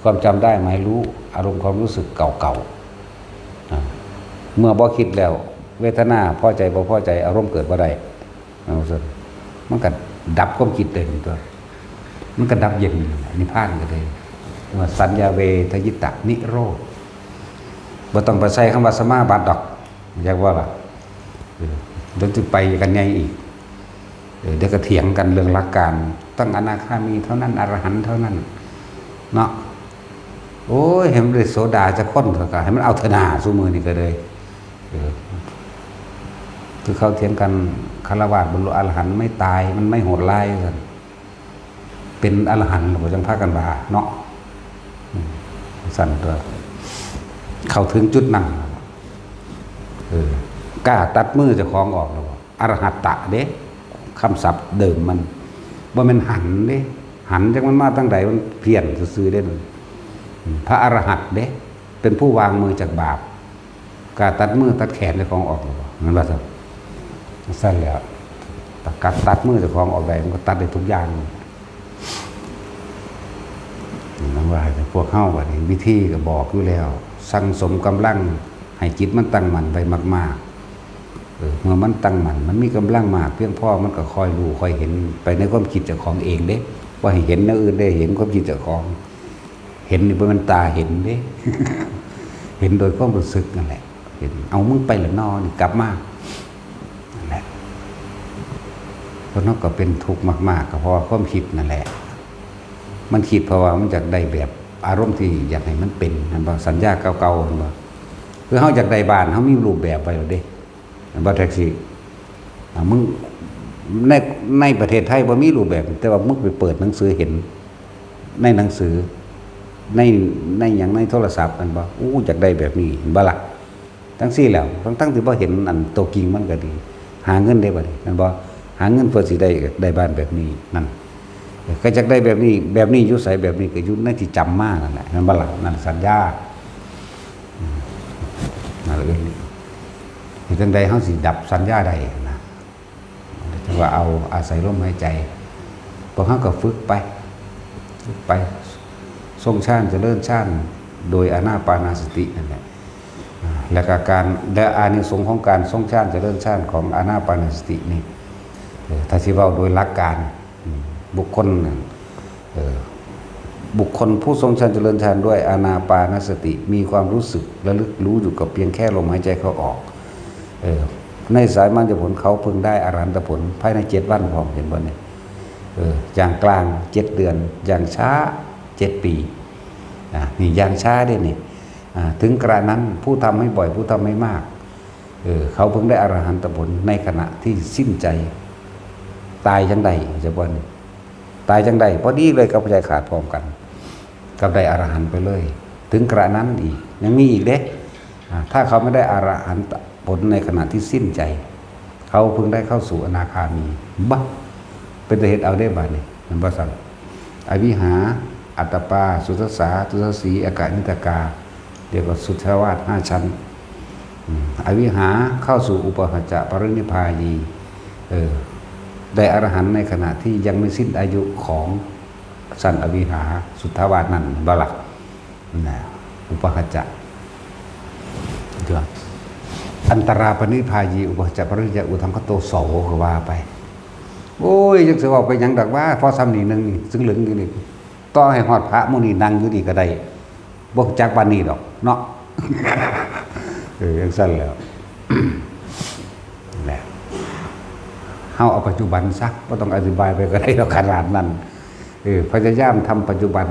ความจำได้หมายรู้ อารมณ์ความรู้สึกเก่าๆ อ่า เมื่อบ่คิดแล้ว เวทนาพอใจบ่พอใจ อารมณ์เกิดบ่ได้ เอาซะ มันก็ดับความคิดได้นี่ตัว มันก็ดับเย็นนี่แหละ นิพพานก็ได้ ว่าสัญญาเวทยิตะนิโรธ บ่ต้องไปใส่คำว่าสมาบัติดอก อยากว่าล่ะ เออ เดี๋ยวจะไปกันใหญ่อีก เออ เดี๋ยวก็เถียงกันเรื่องหลักการ ต้องอนาคามีเท่านั้น อรหันต์เท่านั้น เนาะ โอ้ย ให้มันได้โสดาจักคนเถอะ ก็ให้มันเอาเถอะนา ซุมื้อนี้ก็เลย เออ คือเขาเถียงกัน ฆราวาสบรรลุอรหันต์ไม่ตาย มันไม่โหดร้ายว่าซั่น เป็นอรหันต์บ่ จั่งพากันว่าเนาะ อืม ซั่นตัว เข้าถึงจุดนั้น เออ กล้าตัดมือเจ้าของออกแล้วบ่ อรหัตตะเด้ คำศัพท์เดิมมัน บ่แม่นหันเด้ หันจักมันมาทางใด มันเพี้ยนซื่อๆเด้ อืม พระอรหันต์เด้ เป็นผู้วางมือจากบาป กล้าตัดมือตัดแขนเจ้าของออกแล้วบ่ แม่นบ่ซั่น ซั่นแหล้ว ถ้ากล้าตัดมือเจ้าของออกได้ มันก็ตัดได้ทุกอย่าง นั่นว่าให้พวกเฮาบัดนี้ วิธีก็บอกอยู่แล้ว สั่งสมกำลังให้จิตมันตั้งมั่นไว้มากๆ เออ เมื่อมันตั้งมั่น มันมีกำลังมากเพียงพอ มันก็ค่อยรู้ค่อยเห็นไปในความคิดเจ้าของเองเด้ บ่ให้เห็นแนวอื่นเด้ เห็นความคิดเจ้าของ เห็นนี่บ่แม่นตาเห็นเด้ เห็นโดยความรู้สึกนั่นแหละ เห็น เอามึงไปละนอ นี่กลับมา นั่นแหละ คนเฮาก็เป็นทุกข์มากๆ ก็เพราะว่าความคิดนั่นแหละ มันคิดเพราะว่ามันอยากได้แบบอารมณ์ที่อยากให้มันเป็น แม่นบ่ สัญญาเก่าๆ แม่นบ่ คือเฮาอยากได้บ้าน เฮามีรูปแบบไว้แล้วเด้ แม่นบ่ แท็กซี่ อ่ะ มึง ใน ในประเทศไทยบ่มีรูปแบบ แต่ว่ามึงไปเปิดหนังสือเห็น ในหนังสือ ใน ในหยัง ในโทรศัพท์ แม่นบ่ อู้ อยากได้แบบนี้ เห็นบ่ล่ะ จั่งซี้แหล้ว ทั้งๆที่บ่เห็นอันตัวจริงมันก็ดี หาเงินได้บัดนี้ แม่นบ่ หาเงินเพื่อสิได้ ได้บ้านแบบนี้ นั่น เออ ก็อยากได้แบบนี้ แบบนี้อยู่ไส แบบนี้ก็อยู่ในที่จำมานั่นแหละ แม่นบ่ล่ะ นั่นสัญญา อืม นั่นแหละ เฮ็ดจั่งใดเฮาสิดับสัญญาได้นะ ถือว่าเอาอาศัยลมหายใจ พวกเฮาก็ฝึกไป ฝึกไป ทรงฌานเจริญฌานโดยอานาปานสตินั่นแหละ อ่า แล้วก็การ และอานิสงส์ของการทรงฌานเจริญฌานของอานาปานสตินี่ เอ่อ ถ้าสิเว้าโดยหลักการ อืม บุคคลนั่น เอ่อ บุคคลผู้ทรงฌานเจริญฌานด้วยอานาปานสติ มีความรู้สึกระลึกรู้อยู่กับเพียงแค่ลมหายใจเข้าออก เออ ในสามัญญผลเขาเพิ่งได้อรหันตผลภายในเจ็ดวันพร้อม เห็นบ่เนี่ย เออ อย่างกลางเจ็ดเดือน อย่างช้าเจ็ดปี อ่ะ นี่อย่างช้าเด้นี่ อ่ะ ถึงกระนั้นผู้ทำให้บ่อย ผู้ทำให้มาก เออ เขาเพิ่งได้อรหันตผลในขณะที่สิ้นใจ ตายจั่งใด เจ้าบ่นี่ ตายจั่งใด พอดีเลยกับพระใจขาดพร้อมกัน กับได้อรหันต์ไปเลย ถึงกระนั้นอีก ยังมีอีกเด้ อ่า ถ้าเขาไม่ได้อรหันตผลในขณะที่สิ้นใจ เขาเพิ่งได้เข้าสู่อนาคามี บะ เป็นตาเฮ็ดเอาเด้บาดนี้ แม่นบ่ซั่น อวิหา อัตตปา สุทัสสา ทุสสี อกนิตกา เรียกว่าสุทธาวาสห้าชั้น อืม อวิหาเข้าสู่อุปหัจจะปรินิพพายี เออ ได้อรหันต์ในขณะที่ยังไม่สิ้นอายุของชั้นอวิหาสุทธาวาสนั่น เห็นบ่ล่ะ นะ อุปหัจจะ เดี๋ยว อันตราปรินิพพายี อุปหัจจะปรินิพพายี อุทังคโต โส ก็ว่าไป โอ้ย จักสิเว้าไปหยังดอกว่า พอส่ำนี้หนึ่งนี่ ซึ่งเหลืองอยู่นี่ ต่อให้ฮอดพระหมู่นี้นั่งอยู่นี่ก็ได้ บ่จักปานนี้ดอกเนาะ เออ จังซั่นแหล้ว แหละ เฮาเอาปัจจุบันซะ บ่ต้องอธิบายไปก็ได้ดอกขนาดนั้น เออ พยายามทำปัจจุบัน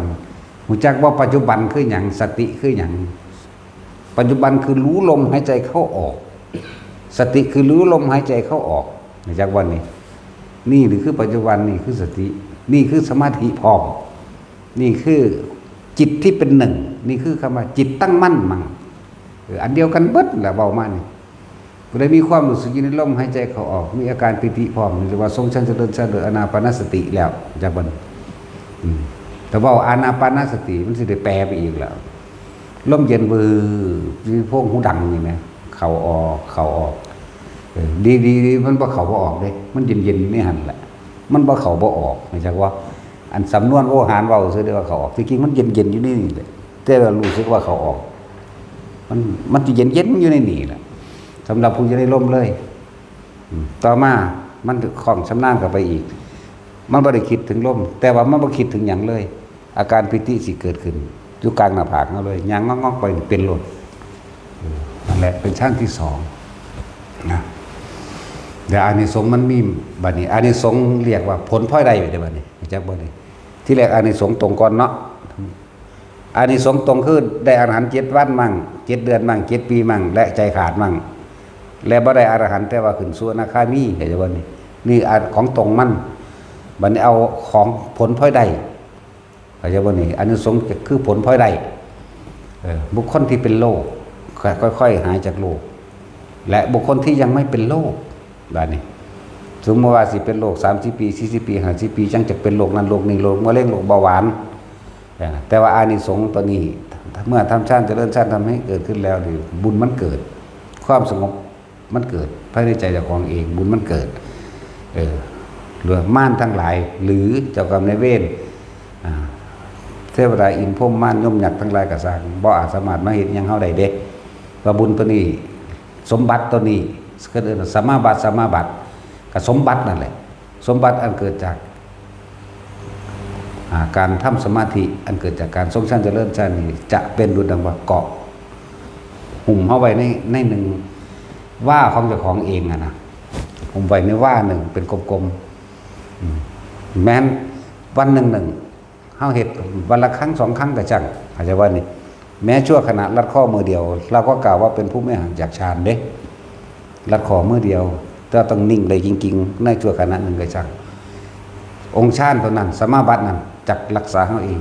รู้จักว่าปัจจุบันคือหยัง สติคือหยัง ปัจจุบันคือรู้ลมหายใจเข้าออก สติคือรู้ลมหายใจเข้าออก รู้จักว่านี่ นี่คือปัจจุบัน นี่คือสติ นี่คือสมาธิพร้อม นี่คือจิตที่เป็นหนึ่ง นี่คือคำว่าจิตตั้งมั่นมั่ง เออ อันเดียวกันเบิดแหละ เว้ามานี่ ผู้ใดมีความรู้สึกอยู่ในลมหายใจเข้าออก มีอาการปีติพร้อม เรียกว่าทรงฌานเจริญฌานโดยอานาปานสติแล้ว จักบ่ อืม แต่เว้าอานาปานสติ มันสิได้แปลไปอีกแล้ว ลมเย็นวืบ อยู่ในโพรงหูดังนี่นะ เข้าออก เข้าออก เออ ดีๆๆ มันบ่เข้าบ่ออกเด้ มันเย็นๆ อยู่ในหั่นแหละ มันบ่เข้าบ่ออก รู้จักว่า อันสำนวนโวหารเว้าซื่อเด้ว่าเข้าออก ที่จริงมันเย็นๆ อยู่ในนี่แหละ แต่ว่ารู้สึกว่าเข้าออก มัน มันสิเย็นๆ อยู่ในนี่แหละ สำหรับผู้อยู่ในลมเลย อืม ต่อมา มันคล่องชำนาญเข้าไปอีก มันบ่ได้คิดถึงลม แต่ว่ามันบ่คิดถึงหยังเลย อาการปีติสิเกิดขึ้น อยู่กลางหน้าผากเฮาเลย ย่างงอกๆ ไปนี่เป็นโลด เออ นั่นแหละ เป็นฌานที่สอง นะ เดี๋ยวอานิสงส์มันมี บัดนี้ อานิสงส์เรียกว่าผลพลอยได้เด้บัดนี้ รู้จักบ่นี่ ที่แรกอานิสงส์ตรงก่อนเนาะ อานิสงส์ตรงคือได้อรหันต์เจ็ดวันมั่ง เจ็ดเดือนมั่ง เจ็ดปีมั่ง และใจขาดมั่ง และบ่ได้อรหันต์แต่ว่าขึ้นสู่อนาคามี เข้าใจบ่นี่ นี่อันของตรงมัน บัดนี้เอาของผลพลอยได้ เข้าใจบ่นี่ อานิสงส์จะคือผลพลอยได้ เออ บุคคลที่เป็นโรค ค่อยๆ หายจากโรค และบุคคลที่ยังไม่เป็นโรค บัดนี้ สมมุติว่าสิเป็นโรคสามสิบปี สี่สิบปี ห้าสิบปี จั่งจะเป็นโรคนั้นโรคนี้ โรคมะเร็ง โรคเบาหวาน เออ แต่ว่าอานิสงส์ตัวนี้ เมื่อทำฌานเจริญฌานทำให้เกิดขึ้นแล้วนี่ บุญมันเกิด ความสงบมันเกิดภายในใจเจ้าของเอง บุญมันเกิด เออ หรือมารทั้งหลาย หรือเจ้ากรรมนายเวร อ่า เทวดาอินทร์พรหมมารยมยักษ์ทั้งหลายก็ซ่าง บ่อาจสามารถมาเฮ็ดหยังเฮาได้เด้ ว่าบุญตัวนี้ สมบัติตัวนี้ คือเอิ้นว่าสัมมาบัติ สัมมาบัติ ก็สมบัตินั่นแหละ สมบัติอันเกิดจาก อ่า การทำสมาธิ อันเกิดจากการทรงฌานเจริญฌานนี่ จะเป็นดุจดังว่าเกราะ หุ้มเฮาไว้ใน ในหนึ่งว่าของเจ้าของเองอะนะ หุ้มไว้ในว่าหนึ่งเป็นกลมๆ อืม แม้นวันหนึ่งหนึ่ง เฮาเฮ็ดวันละครั้งสองครั้งก็ช่าง เข้าใจว่านี่ แม้ชั่วขณะลัดข้อมือเดียว เราก็กล่าวว่าเป็นผู้ไม่ห่างจากฌานเด้ ลัดข้อมือเดียว แต่ต้องนิ่งได้จริงๆ ในชั่วขณะหนึ่งก็ช่าง องค์ฌานเท่านั้น สมาบัตินั้นจักรักษาเฮาเอง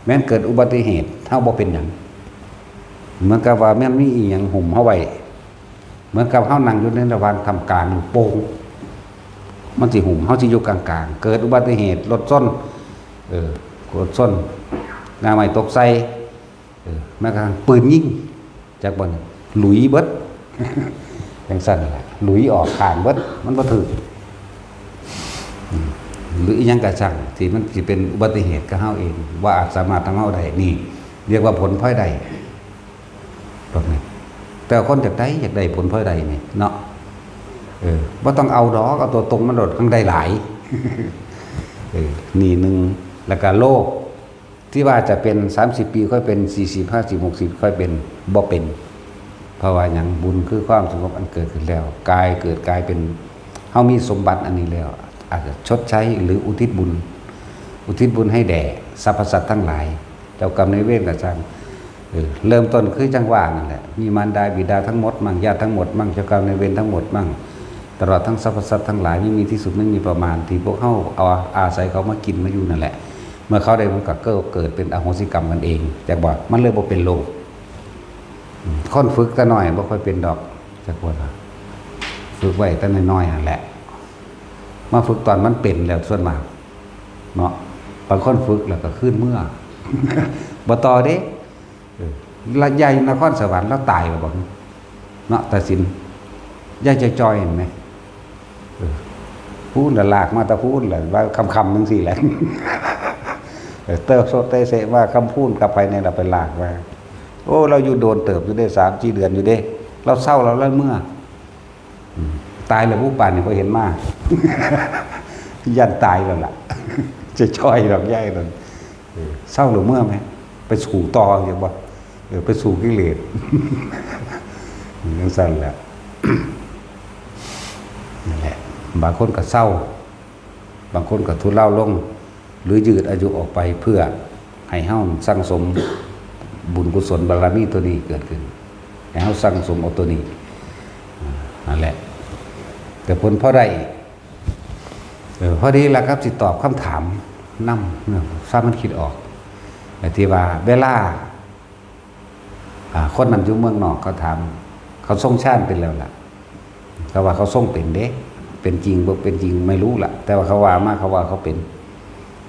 แม้นเกิดอุบัติเหตุ เฮาบ่เป็นหยัง เหมือนกับว่าแม้นมีอีหยังหุ้มเฮาไว้ เหมือนกับเฮานั่งอยู่ในระหว่างท่ามกลางลูกโป่ง มันสิหุ้ม เฮาสิอยู่กลางๆ เกิดอุบัติเหตุรถชน เออ รถชน หน้าไม้ตกใส่ เออ แม้กระทั่งปืนยิง จักบ่นี่ หลุยเบิด จั่งซั่นล่ะ หลุยออกข้างเบิด มันบ่ถืก อืม หรืออีหยังก็ช่าง ที่มันสิเป็นอุบัติเหตุกับเฮาเอง ว่าอาจสามารถทำเฮาได้ นี่ เรียกว่าผลพลอยได้ แบบนี้ แต่คนอยากได้ อยากได้ผลพลอยได้นี่เนาะ เออ บ่ต้องเอาดอก เอาตัวตรงมันโลด มันได้หลาย เออ นี่หนึ่ง แล้วก็โลภ ที่ว่าจะเป็นสามสิบปีค่อยเป็น สี่สิบ ห้าสิบ หกสิบ ค่อยเป็น บ่เป็น เพราะว่าหยัง บุญคือความสงบอันเกิดขึ้นแล้ว กายเกิดกลายเป็น เฮามีสมบัติอันนี้แล้ว อาจจะชดใช้หรืออุทิศบุญ อุทิศบุญให้แด่สรรพสัตว์ทั้งหลาย เจ้ากรรมนายเวรก็ช่าง เออ เริ่มต้นคือจั่งว่านั่นแหละ มีมารดาบิดาทั้งหมดมั่ง ญาติทั้งหมดมั่ง เจ้ากรรมนายเวรทั้งหมดมั่ง ตลอดทั้งสรรพสัตว์ทั้งหลาย ไม่มีที่สุด ไม่มีประมาณ ที่พวกเฮาเอาอาศัยเขามากินมาอยู่นั่นแหละ เมื่อเขาได้บุญก็เกิดเป็นอโหสิกรรมกันเอง จักบ่ มันเลยบ่เป็นโรค อืม คนฝึกแต่น้อยบ่ค่อยเป็นดอก จักว่า ฝึกไว้แต่น้อยๆ นั่นแหละ มาฝึกตอนมันเป็นแล้วส่วนมาก เนาะ บางคนฝึกแล้วก็คืนเมือ บ่ต่อเด้ เออ ละยายนครสวรรค์ลาวตายแล้วบ่ เนาะ ตาสิน ยายจอยๆ เห็นไหม เออ พู้นละลากมาตะพู้นแหละ ว่าค่ำๆ จั่งซี้แหละ เออ เติบโตเตเสะมาค่ำพู้นกลับไปเนี่ย เราไปลากมา โอ้ เราอยู่โดนเติบอยู่ได้สามสี่เดือนอยู่เด้ เราเศร้า เราเลยเมือ อืม ตายแล้วผู้ป่านนี่บ่เห็นมา ย่านตายแล้วล่ะ จะจ้อยดอกย่ายนั่น เออ เศร้าหรือเมื่อไหม ไปสู่ต่ออย่างบ่ เออ ไปสู่กิเลส อย่างนั้นแหละ นั่นแหละ บางคนก็เศร้า บางคนก็ทุเลาลง หรือยืดอายุออกไปเพื่อให้เฮาสั่งสมบุญกุศลบารมีตัวนี้เกิดขึ้น ให้เฮาสั่งสมเอาตัวนี้ อ่า นั่นแหละ แต่ผลพอได้ เออ พอดีแล้วครับ สิตอบคำถามนำ เออ สร้างมันคิดออก ไอ้ที่ว่าเวลา อ่า คนนั้นอยู่เมืองนอกเขาถาม เขาทรงฌานเป็นแล้วล่ะ เขาว่าเขาทรงเป็นเด้ เป็นจริงบ่เป็นจริงไม่รู้ล่ะ แต่ว่าเขาว่ามา เขาว่าเขาเป็น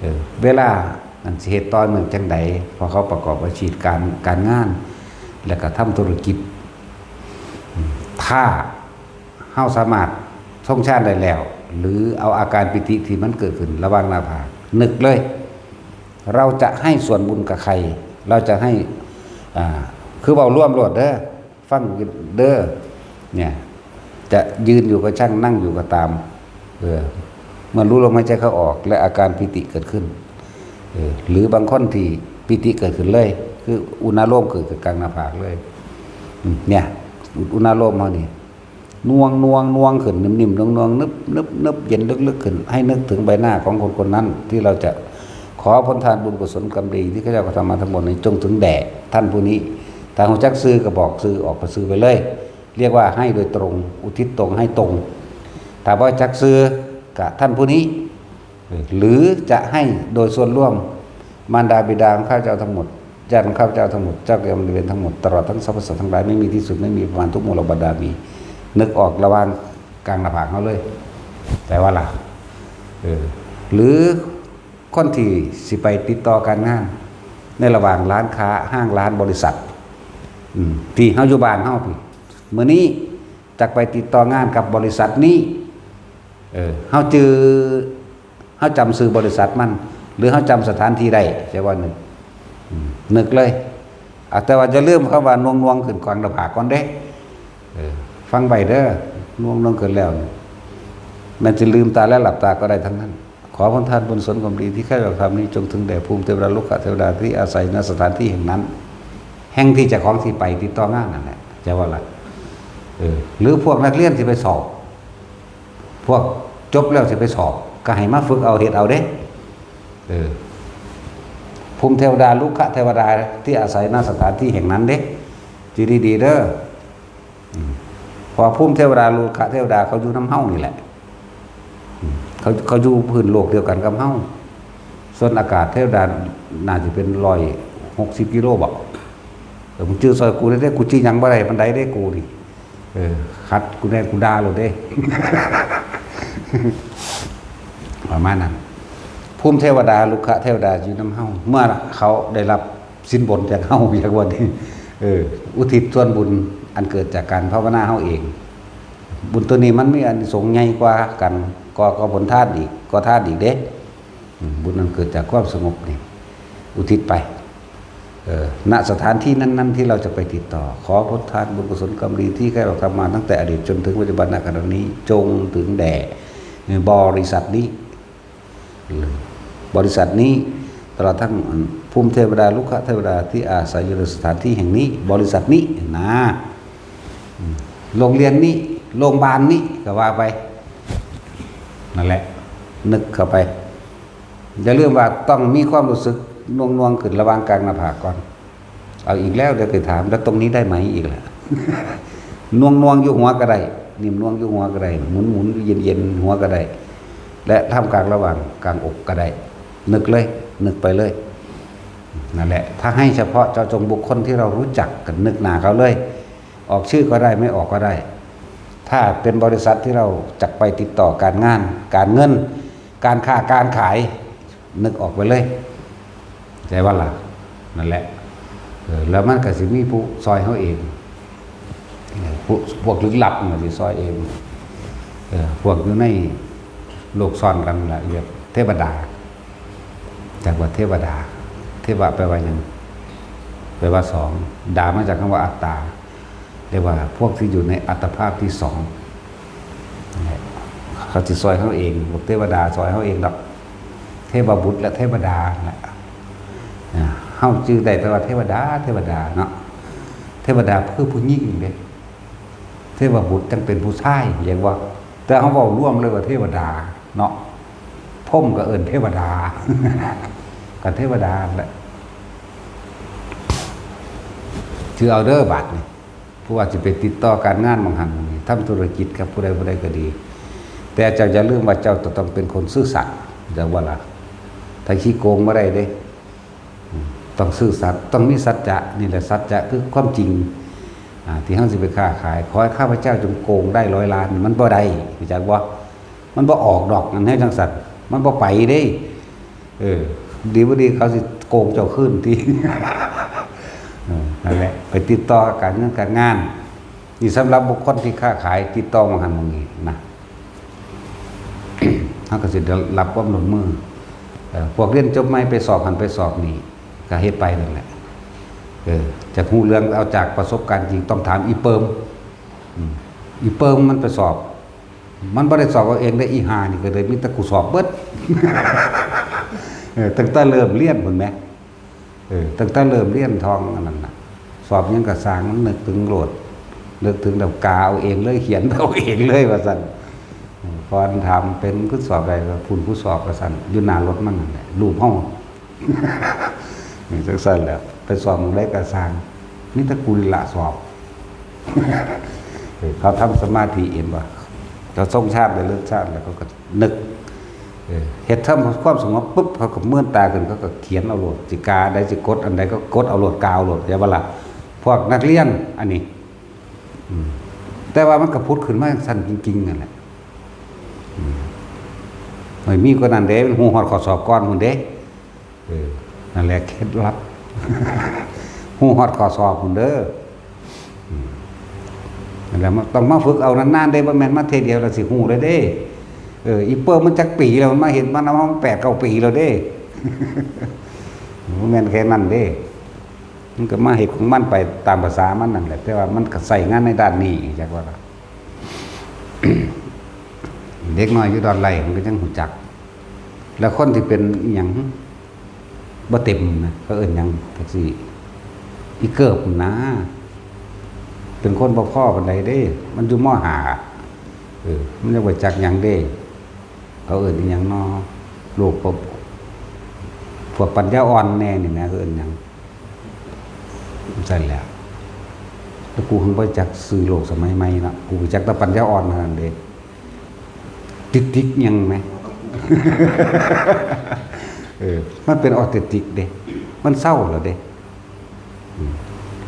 เออ เวลานั้นสิเฮ็ดต่อเนื่องจังใด เพราะเขาประกอบอาชีพการ การงาน แล้วก็ทำธุรกิจ อืม ถ้าเฮาสามารถทรงฌานได้แล้ว หรือเอาอาการปีติที่มันเกิดขึ้นระหว่างหน้าผาก นึกเลย เราจะให้ส่วนบุญกับใคร เราจะให้ อ่า คือเว้ารวมโลดเด้อ ฟังเด้อ เนี่ย จะยืนอยู่ก็ช่าง นั่งอยู่ก็ตาม เออ เมื่อรู้ลมหายใจเข้าออก และอาการปีติเกิดขึ้น เออ หรือบางคนที่ปีติเกิดขึ้นเลย คืออุณาโลมเกิดกับกลางหน้าผากเลย อืม เนี่ย อุณาโลมเฮานี่ น่วงน่วงน่วงขึ้น นิ่มๆน่วงน่วงนึบนึบนึบ เย็นลึกๆขึ้น ให้นึกถึงใบหน้าของคนคนนั้น ที่เราจะขอผลทานบุญกุศลกรรมดีที่ข้าพเจ้ากระทำมาทั้งหมดนี้ จงถึงแด่ท่านผู้นี้ ถ้ารู้จักชื่อก็บอกชื่อออกไป ชื่อไปเลย เรียกว่าให้โดยตรง อุทิศตรง ให้ตรง ถ้าบ่จักชื่อก็ท่านผู้นี้ หรือจะให้โดยส่วนรวม มารดาบิดาของข้าพเจ้าทั้งหมด ญาติของข้าพเจ้าทั้งหมด เจ้ากรรมนายเวรทั้งหมด ตลอดทั้งสรรพสัตว์ทั้งหลาย ไม่มีที่สุด ไม่มีประมาณ ทุกหมู่เหล่าบรรดา มี นึกออกระหว่างกลางหน้าผากเฮาเลย แต่ว่าล่ะ เออ หรือคนที่สิไปติดต่อการงาน ในระหว่างร้านค้า ห้างร้าน บริษัท อืม ที่เฮาอยู่บ้านเฮาพี้ มื้อนี้จักไปติดต่องานกับบริษัทนี้ เออ เฮาจื่อ เฮาจำชื่อบริษัทมัน หรือเฮาจำสถานที่ได้ ใช่ว่านึก อืม นึกเลย อ่ะ แต่ว่าอย่าลืมคำว่าน่วงๆขึ้นกลางหน้าผากก่อนเด้ เออ ฟังไว้เด้อ น่วงๆขึ้นแล้วนี่ แม่นสิลืมตาและหลับตาก็ได้ทั้งนั้น ขอผลทานบุญกุศลความดีที่ข้าพเจ้าทำนี้ จงถึงแด่ภูมิเทวดา รุกขเทวดาที่อาศัย ณ สถานที่แห่งนั้น แห่งที่เจ้าของสิไปติดต่องานนั่นแหละ ใช่ว่าล่ะ เออ หรือพวกนักเรียนที่ไปสอบ พวกจบแล้วสิไปสอบ ก็ให้มาฝึกเอา เฮ็ดเอาเด้ เออ ภูมิเทวดา รุกขเทวดาที่อาศัย ณ สถานที่แห่งนั้นเด้ อยู่ดีๆเด้อ อืม เพราะภูมิเทวดา รุกขเทวดาเขาอยู่นำเฮานี่แหละ อืม เขา เขาอยู่พื้นโลกเดียวกันกับเฮา ส่วนอากาศเทวดาน่าจะเป็นร้อยหกสิบกิโลบ่ เออ มึงจื่อซอยกูได้เด้ กูจื่อหยังบ่ได้ปานใดเด้กูนี่ เออ ขัดกูแน่ กูด่าโลดเด้ ประมาณนั้น ภูมิเทวดา รุกขเทวดาอยู่นำเฮา เมื่อเขาได้รับสินบนจากเฮา เรียกว่านี่ เออ อุทิศส่วนบุญอันเกิดจากการภาวนาเฮาเอง บุญตัวนี้มันมีอานิสงส์ใหญ่กว่ากัน ก็ ก็ผลทานอีก ก็ทานอีกเด้ อืม บุญอันเกิดจากความสงบนี่ อุทิศไป เออ ณ สถานที่นั้นๆที่เราจะไปติดต่อ ขอผลทานบุญกุศลกรรมดีที่ข้าพเจ้าทำมาตั้งแต่อดีตจนถึงปัจจุบัน ณ ขณะนี้ จงถึงแด่บริษัทนี้ บริษัทนี้ ตลอดทั้งภูมิเทวดา รุกขเทวดาที่อาศัยอยู่ในสถานที่แห่งนี้ บริษัทนี้นะ อืม โรงเรียนนี้ โรงพยาบาลนี้ ก็ว่าไป นั่นแหละ นึกเข้าไป อย่าลืมว่าต้องมีความรู้สึกน่วงๆขึ้นระหว่างกลางหน้าผากก่อน เอาอีกแล้ว เดี๋ยวไปถาม แล้วตรงนี้ได้ไหมอีกล่ะ น่วงๆอยู่หัวก็ได้ นิ่มน่วงอยู่หัวก็ได้ หมุนๆอยู่เย็นๆหัวก็ได้ และท่ามกลางระหว่างกลางอกก็ได้ นึกเลย นึกไปเลย นั่นแหละ ถ้าให้เฉพาะเจาะจงบุคคลที่เรารู้จัก ก็นึกหน้าเขาเลย ออกชื่อก็ได้ ไม่ออกก็ได้ ถ้าเป็นบริษัทที่เราจักไปติดต่อการงาน การเงิน การค้าการขาย นึกออกไปเลย ใช่ว่าล่ะ นั่นแหละ เออ แล้วมันก็สิมีผู้ซอยเขาเอง เออ พวก พวกลึกลับมันก็สิซอยเอง เออ พวกอยู่ในโลกซ่อนกันล่ะ เรียกเทวดา จากว่าเทวดา เทวะแปลว่าหยัง แปลว่าสอง ดามาจากคำว่าอัตตา เรียกว่าพวกที่อยู่ในอัตภาพที่สอง นั่นแหละ เขาสิซอยเฮาเอง พวกเทวดาซอยเฮาเองดอก เทวบุตรและเทวดานั่นแหละ อ่า เฮาจื่อได้แต่ว่าเทวดา เทวดาเนาะ เทวดาคือผู้หญิงเด้ เทวบุตรจั่งเป็นผู้ชาย เรียกว่า แต่เฮาเว้ารวมเลยว่าเทวดาเนาะ พรหมก็เอิ้นเทวดา ก็เทวดานั่นแหละ ถือเอาเด้อบาดนี้ ผู้ว่าสิไปติดต่อการงานหม่องหั้นหม่องนี้ ทำธุรกิจกับผู้ใดผู้ใดก็ดี แต่เจ้าอย่าลืมว่าเจ้าจะต้องเป็นคนซื่อสัตย์ เจ้าว่าล่ะ ถ้าขี้โกงบ่ได้เด้ อืม ต้องซื่อสัตย์ ต้องมีสัจจะ นี่แหละสัจจะคือความจริง อ่า ที่เฮาสิไปค้าขาย ขอให้ข้าพเจ้าจงโกงได้ร้อยล้าน มันบ่ได้ รู้จักบ่ มันบ่ออกดอก อันนี้จั่งซั่น มันบ่ไปเด้ เออ ดีบ่ดีเขาสิโกงเจ้าคืนติ เออ นั่นแหละ ไปติดต่อการเงินการงาน นี่สำหรับบุคคลที่ค้าขายติดต่อหม่องหั้นหม่องนี้นะ เฮาก็สิได้รับความร่วมมือ เอ่อ พวกเรียนจบใหม่ไปสอบหั้นไปสอบนี่ ก็เฮ็ดไปนั่นแหละ เออ จักฮู้เรื่อง เอาจากประสบการณ์จริง ต้องถามอีเปิม อืม อีเปิมมันไปสอบ มันบ่ได้สอบเอาเองเด้ อีห่านี่ก็เลยมีแต่กูสอบเบิด เออ ตั้งแต่เริ่มเรียนพุ้นแหม เออ ตั้งแต่เริ่มเรียนท่องอันนั้นน่ะ สอบหยังก็ซ่าง มันนึกถึงโลด นึกถึงแล้วกาเอาเองเลย เขียนเอาเองเลย ว่าซั่น อืม ก่อนถามเป็นผู้สอบได้ ก็พุ้นผู้สอบ ว่าซั่น อยู่หน้ารถมันนั่นแหละ รูปเฮา นี่จั่งซั่นแหละ ไปสอบหม่องใดก็ซ่าง มีแต่กูนี่ละสอบ เออ เขาทำสมาธิเห็นบ่ เขาทรงฌานได้เลิกฌานแล้วเขาก็นึก เออ เฮ็ดทำความสงบปุ๊บ เขาก็เมือนตาขึ้น เขาก็เขียนเอาโลด สิกาอันใด สิกดอันใดก็กดเอาโลด กาเอาโลด เห็นบ่ล่ะ พวกนักเรียนอันนี้ อืม แต่ว่ามันก็ผุดขึ้นมาจั่งซั่นจริงๆ นั่นแหละ อืม ไม่มีกว่านั้นเด้ มันฮู้ฮอดข้อสอบก่อนพุ้นเด้ เออ นั่นแหละเคล็ดลับ ฮู้ฮอดข้อสอบพุ้นเด้อ อืม นั่นแหละ มันต้องมาฝึกเอานานๆ เด้ บ่แม่นมาเทื่อเดียวแล้วสิฮู้เลยเด้ เออ อีเปิ้มมันจักปีแล้ว มันมาเฮ็ด มันเอามาแปดเก้าปีแล้วเด้ บ่แม่นแค่นั้นเด้ มันก็มาเฮ็ดของมันไปตามภาษามันนั่นแหละ แต่ว่ามันก็ใช้งานในด้านนี้ จักว่าล่ะ เด็กน้อยอยู่ดอนไร่มันก็ยังฮู้จัก แล้วคนที่เป็นอิหยังบ่เต็มนะ เขาเอิ้นหยังจั่งซี้ อีเกิบนะ เป็นคนบ่พอปานใดเด้ มันอยู่ ม.ห้า เออ มันยังบ่จักหยังเด้ เขาเอิ้นอิหยังน้อ โรคพวก พวกปัญญาอ่อนแน่นี่นะ เขาเอิ้นหยัง จั่งซั่นแหละ แล้วกูเพิ่งไปจักชื่อโลกสมัยใหม่เนาะ กูจักแต่ปัญญาอ่อนเท่านั้นเด้ ติดๆ หยังไหม เออ มันเป็นออทิสติกเด้ มันเศร้าแล้วเด้ อืม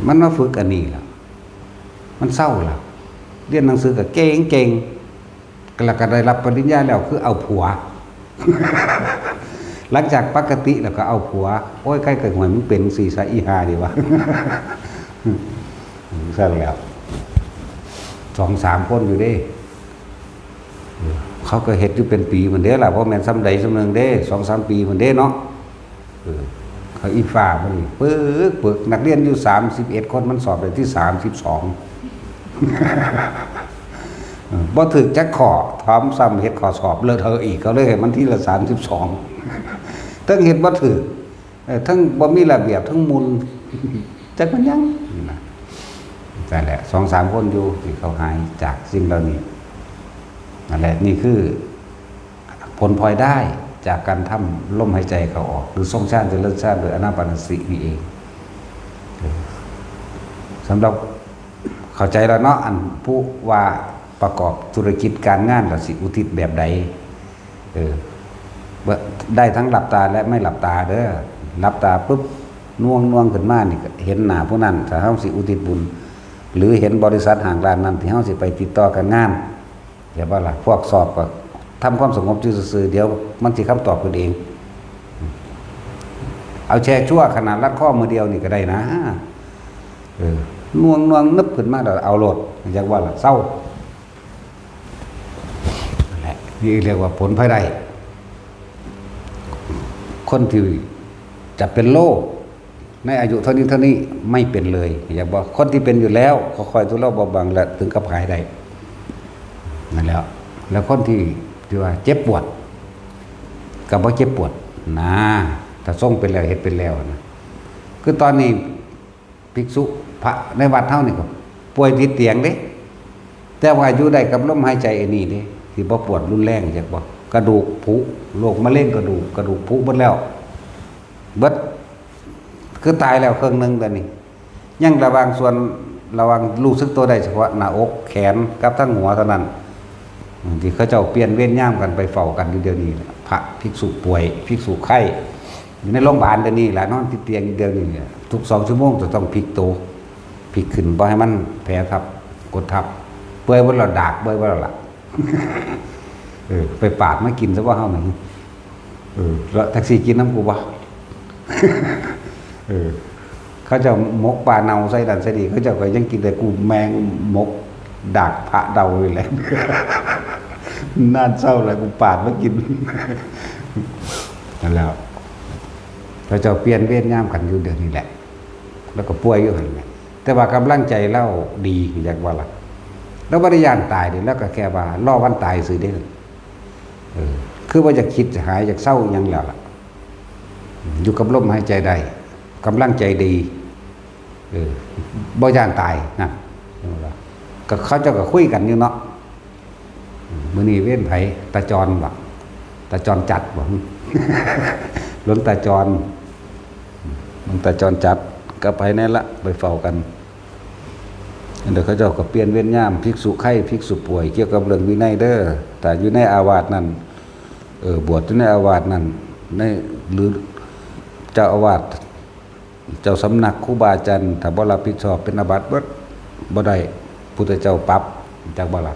มันมาฝึกอันนี้ล่ะ มันเศร้าแล้ว เรียนหนังสือก็เก่งๆ แล้วก็ได้รับปริญญาแล้วคือเอาผัว หลังจากปกติแล้วก็เอาผัว โอ้ย ใครเกิดหวยมึงเป็นสี่สาอีหาดีวะ ซั่นแล้ว สองสามคนอยู่เด้ เขาก็เฮ็ดอยู่เป็นปีพุ้นเด้ล่ะ บ่แม่นส่ำใดส่ำหนึ่งเด้ สองสามปีพุ้นเด้เนาะ เออ เขาอีฟ้ามันนี่ ปึก ปึก นักเรียนอยู่สามสิบเอ็ดคน มันสอบได้ที่สามสิบสอง เออ บ่ถืกจักข้อ ถามซ้ำเฮ็ดข้อสอบเลอะเทอะอีก เขาเลยให้มันทีละสามสิบสอง เทิงเฮ็ดบ่ถืก เออ เทิงบ่มีระเบียบ เทิงหมุ่น จักมันหยัง นั่นแหละ สองสามคนอยู่ที่เขาหายจากสิ่งเหล่านี้ นั่นแหละ นี่คือ ผลพลอยได้จากการทำลมหายใจเข้าออก หรือทรงฌานเจริญฌานโดยอานาปานสตินี่เอง เออ สำหรับเข้าใจแล้วเนาะ อันผู้ว่าประกอบธุรกิจการงานล่ะสิอุทิศแบบใด เออ ได้ทั้งหลับตาและไม่หลับตาเด้อ หลับตาปุ๊บ น่วงๆ ขึ้นมานี่ก็เห็นหน้าผู้นั้น ถ้าเฮาสิอุทิศบุญ หรือเห็นบริษัทห้างร้านนั้นที่เฮาสิไปติดต่อการงาน เห็นบ่ล่ะ พวกสอบก็ทำความสงบอยู่ซื่อๆ เดี๋ยวมันสิคำตอบขึ้นเอง เอาแช่ชั่วขนาดรัดข้อมือเดียวนี่ก็ได้นะ เออ น่วงน่วงนึบขึ้นมาแล้วเอาโลด อยากว่าล่ะ เศร้า นั่นแหละ นี่เรียกว่าผลพลอยได้ คนที่จะเป็นโรคในอายุเท่านี้เท่านี้ไม่เป็นเลย อยากบอกคนที่เป็นอยู่แล้ว ค่อยๆ ทุเลาเบาบางและถึงกับหายได้ นั่นแหละ แล้วคนที่ ที่ว่าเจ็บปวด ก็บ่เจ็บปวดนะ ถ้าทรงไปแล้ว เฮ็ดไปแล้วนะ คือตอนนี้ภิกษุพระในวัดเฮานี่ก็ป่วยติดเตียงเด้ แต่ว่าอยู่ได้กับลมหายใจอันนี้เด้ ที่บ่ปวดรุนแรง จักบ่ กระดูกผุ โรคมะเร็งกระดูก กระดูกผุเบิดแล้ว เบิด คือตายแล้วครึ่งหนึ่งตอนนี้ ยังระวังส่วน ระวังรู้สึกตัวได้เฉพาะหน้าอก แขน กับทั้งหัวเท่านั้น ที่เขาเจ้าเปลี่ยนเวรยามกันไปเฝ้ากันอยู่เดี๋ยวนี้แหละ พระภิกษุป่วย ภิกษุไข้ อยู่ในโรงพยาบาลเดี๋ยวนี้แหละ นอนติดเตียงอยู่เดี๋ยวนี้แหละ ทุกสองชั่วโมงจะต้องพลิกตัว พลิกขึ้น บ่ให้มันแผลทับ กดทับ เปื่อยเบิดแล้ว ดากเปื่อยเบิดแล้วล่ะ เออ ไปปาดมากินซะว่าเฮาหนึ่ง เออ แล้วแท็กซี่กินน้ำกูบ่ เออ เขาเจ้าหมกปลาเน่าใส่นั่นใส่นี่ เขาเจ้าก็ยังกิน แต่กูแม่งหมกดากพระเดาอยู่แหละ นั่นเศร้าแล้ว กูปาดมากิน นั่นแหล้ว เขาเจ้าเปลี่ยนเวรยามกันอยู่เดี๋ยวนี้แหละ แล้วก็ป่วยอยู่หั่นแหละ แต่ว่ากำลังใจลาวดี อยากว่าล่ะ ลาวบ่ได้ย้านตายเด้ ลาวก็แค่ว่ารอวันตายซื่อเด้ เออ คือบ่อยากคิดจะหาย อยากเศร้าอิหยังแล้วล่ะ อยู่กับลมหายใจได้ กำลังใจดี เออ บ่ย้านตายนะ เห็นบ่ล่ะ ก็เขาเจ้าก็คุยกันอยู่เนาะ มื้อนี้เวรไผ ตาจรบ่ ตาจรจัดบ่ หลวงตาจร หลวงตาจรจัด กับไผแน่ละ ไปเฝ้ากัน เดี๋ยวเขาเจ้าก็เปลี่ยนเวรยาม ภิกษุไข้ ภิกษุป่วย เกี่ยวกับเรื่องวินัยเด้อ ถ้าอยู่ในอาวาสนั่น เออ บวชอยู่ในอาวาสนั่น ใน หรือเจ้าอาวาส เจ้าสำนัก ครูบาอาจารย์ ถ้าบ่รับผิดชอบ เป็นอาบัติเบิด บ่ได้ พุทธเจ้าปรับ จักบ่ล่ะ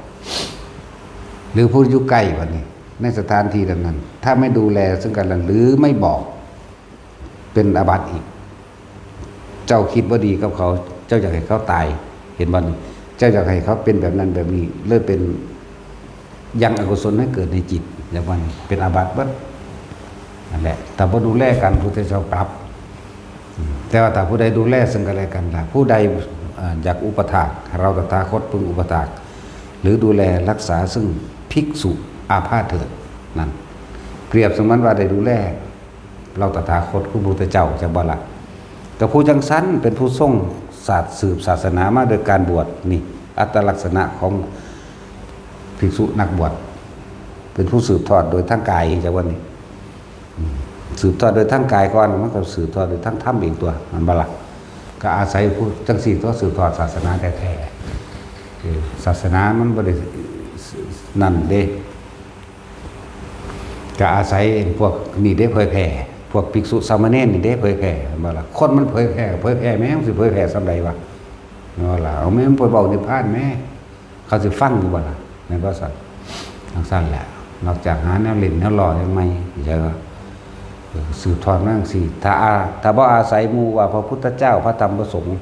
หรือผู้อยู่ใกล้บัดนี้ ในสถานที่นั้นๆ ถ้าไม่ดูแลซึ่งกันและ หรือไม่บอก เป็นอาบัติอีก เจ้าคิดบ่ดีกับเขา เจ้าอยากให้เขาตาย เห็นบ่นี่ เจ้าอยากให้เขาเป็นแบบนั้นแบบนี้ เลยเป็น ยังอกุศลให้เกิดในจิต อย่างว่านี่ เป็นอาบัติเบิด นั่นแหละ ถ้าบ่ดูแลกัน พุทธเจ้าปรับ อืม แต่ว่าถ้าผู้ใดดูแลซึ่งกันและกันล่ะ ผู้ใด เอ่อ อยากอุปถาก เราตถาคตพึงอุปถาก หรือดูแลรักษาซึ่งภิกษุอาพาธเถิด นั่น เปรียบเสมือนว่าได้ดูแล เราตถาคตคือพุทธเจ้า จักบ่ล่ะ ก็ผู้จังซั่นเป็นผู้ทรงศาสตร์สืบศาสนามาโดยการบวช นี่ อัตลักษณะของภิกษุนักบวช เป็นผู้สืบทอดโดยทางกาย จักว่านี่ อืม สืบทอดโดยทางกายก่อน มันก็สืบทอดโดยทางธรรมเองตัว แม่นบ่ล่ะ ก็อาศัยผู้จังซี่ตัวสืบทอดศาสนาแท้ๆ คือศาสนามันบ่ได้นั่นเด้ ก็อาศัยพวกนี่เด้เผยแผ่ พวกภิกษุสามเณรนี่เด้เผยแผ่ แม่นบ่ล่ะ คนมันเผยแผ่ เผยแผ่แม่งสิเผยแผ่ส่ำใดวะ แม่นบ่ล่ะ เอาแม่งไปเว้านิพพานแม่ เขาสิฟังอยู่บ่ล่ะ แม่นบ่ซั่น จังซั่นแหละ นอกจากหาแนวเล่นแนวล้อจั่งใหม่ เข้าใจบ่ เออ สืบทอดมาจั่งซี้ ถ้าอา ถ้าบ่อาศัยหมู่ว่าพระพุทธเจ้า พระธรรม พระสงฆ์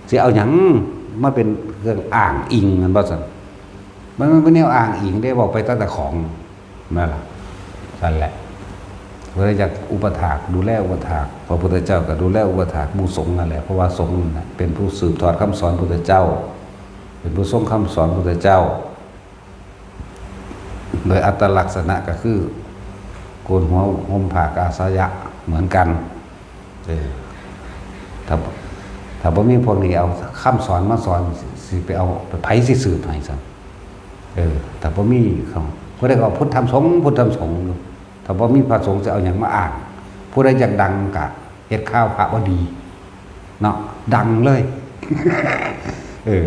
สิเอาหยังมาเป็นเครื่องอ้างอิง แม่นบ่ซั่น มัน มันเป็นแนวอ้างอิงเด้ เว้าไปตามเจ้าของ นั่นล่ะ นั่นแหละ เพิ่นอยากอุปถาก ดูแลอุปถาก พระพุทธเจ้าก็ดูแลอุปถากหมู่สงฆ์นั่นแหละ เพราะว่าสงฆ์นั่นน่ะเป็นผู้สืบทอดคำสอนพุทธเจ้า เป็นผู้ทรงคำสอนพุทธเจ้า โดยอัตลักษณะก็คือ โกนหัวห่มผ้ากาสายะเหมือนกัน เออ ถ้า ถ้าบ่มีพวกนี้เอาคำสอนมาสอน สิ สิไปเอา ไผสิสืบให้ซั่น เออ ถ้าบ่มีเขา ผู้ใดก็พุทธธรรมสงฆ์ พุทธธรรมสงฆ์อยู่ ถ้าบ่มีพระสงฆ์สิเอาหยังมาอ้าง ผู้ใดอยากดังก็เฮ็ดข่าวพระบ่ดี เนาะ ดังเลย เออ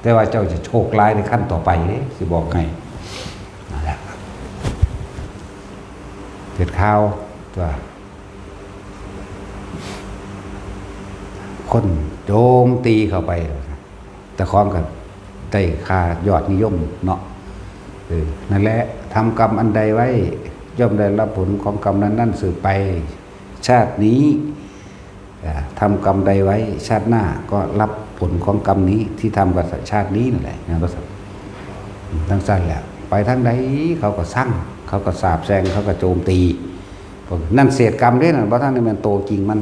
แต่ว่าเจ้าจะโชคร้ายในขั้นต่อไปเด้ สิบอกให้ นั่นแหละ เฮ็ดข่าวตัว คนโจมตีเข้าไป เจ้าของก็ได้ค่ายอดนิยมเนาะ เออ นั่นแหละ ทำกรรมอันใดไว้ ย่อมได้รับผลของกรรมนั้นๆ สืบไป ชาตินี้ อ่า ทำกรรมใดไว้ ชาติหน้าก็รับผลของกรรมนี้ที่ทำกับชาตินี้นั่นแหละ นั่นก็สั่น จังซั่นแหละ ไปทางใดเขาก็ซัง เขาก็สาปแช่ง เขาก็โจมตี พวกนั่นเศษกรรมเด้นั่น บ่ทันได้แม่นโตจริงมัน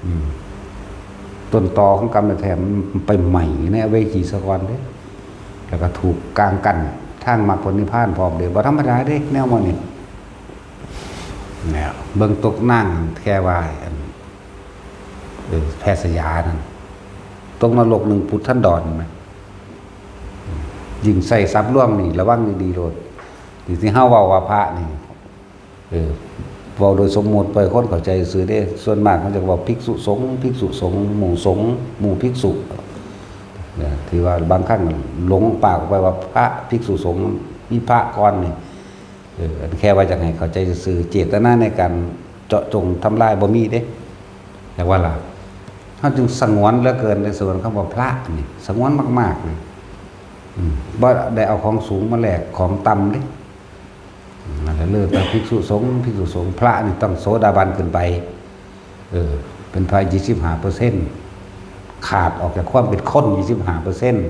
อืม ต้นตอของกรรมแท้ๆ มันไปใหม่ในอเวจีซะก่อนเด้ แล้วก็ถูกกางกั้น ทางมรรคผลนิพพานพร้อมเด้ บ่ธรรมดาเด้ แนวหมู่นี้ เนี่ย เบิ่งตกนางแค่ว่า อัน เออ แพทย์สยานั่น ตกนรกหนึ่งพุทธันดรไหม ยิ่งใส่ศัพท์ลวงนี่ ระวังดีๆโลด ที่ ที่เฮาเว้าว่าพระนี่ เออ เว้าโดยสมมุติไป คนเข้าใจซื่อเด้ ส่วนมากมันจะเว้าภิกษุสงฆ์ ภิกษุสงฆ์ หมู่สงฆ์ หมู่ภิกษุ เนี่ย ที่ว่าบางครั้งหลงปากออกไปว่าพระภิกษุสงฆ์ มีพระก่อนนี่ เออ อันแค่ว่าอยากให้เข้าใจซื่อๆ เจตนาในการเจาะจงทำลายบ่มีเด้ แต่ว่าล่ะ เฮาจึงสงวนเหลือเกิน ในสงวนคำว่าพระนี่ สงวนมากๆเลย อืม บ่ได้เอาของสูงมาแลกของต่ำเด้ อืม นั่นแหละ เลยไปภิกษุสงฆ์ ภิกษุสงฆ์ พระนี่ต้องโสดาบันขึ้นไป เออ เป็นพระ ยี่สิบห้าเปอร์เซ็นต์ ขาดออกจากความเป็นคน ยี่สิบห้าเปอร์เซ็นต์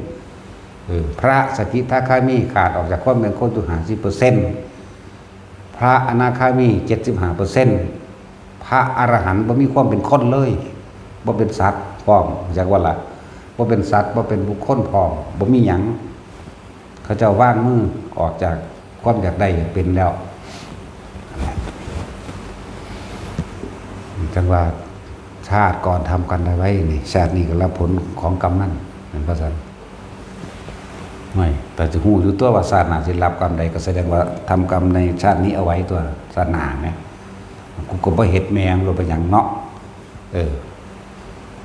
เออ พระสกิทาคามี ขาดออกจากความเป็นคนอยู่ ห้าสิบเปอร์เซ็นต์ พระอนาคามี เจ็ดสิบห้าเปอร์เซ็นต์ พระอรหันต์บ่มีความเป็นคนเลย บ่เป็นสัตว์พร้อม จักว่าล่ะ บ่เป็นสัตว์ บ่เป็นบุคคลพร้อม บ่มีหยัง เขาเจ้าวางมือออกจากความอยากได้อยากเป็นแล้ว จังว่า ชาติก่อนทำกรรมใดไว้นี่ ชาตินี้ก็รับผลของกรรมนั้น แม่นบ่ซั่น ไม่ แต่จะฮู้อยู่ตัวว่าชาติหน้าสิรับกรรมใด ก็แสดงว่าทำกรรมในชาตินี้เอาไว้ตัว ชาติหน้าเนี่ย กูก็บ่เฮ็ดแม่ง บ่เป็นหยังเนาะ เออ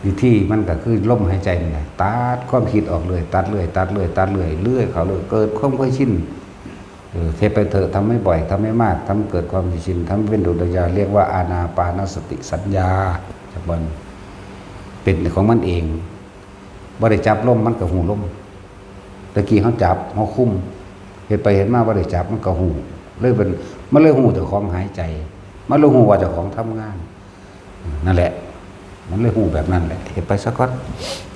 วิธีมันก็คือลมหายใจนี่แหละ ตัดความคิดออกเลย ตัดเลย ตัดเลย ตัดเลย เรื่อยเข้าเลย เกิดความเคยชิน เออ เฮ็ดไปเถอะ ทำให้บ่อย ทำให้มาก ทำให้เกิดความชิน ทำให้เป็นอุทยาน เรียกว่าอานาปานสติสัญญา จักวัน เป็นของมันเอง บ่ได้จับลม มันก็ฮู้ลม ตะกี้เฮาจับ เฮาคุม เฮ็ดไปเฮ็ดมาบ่ได้จับ มันก็ฮู้ เลยเป็น มันเลยฮู้เจ้าของหายใจ มันเลยฮู้ว่าเจ้าของทำงาน นั่นแหละ มันเลยฮู้แบบนั้นแหละ เฮ็ดไปซะก่อน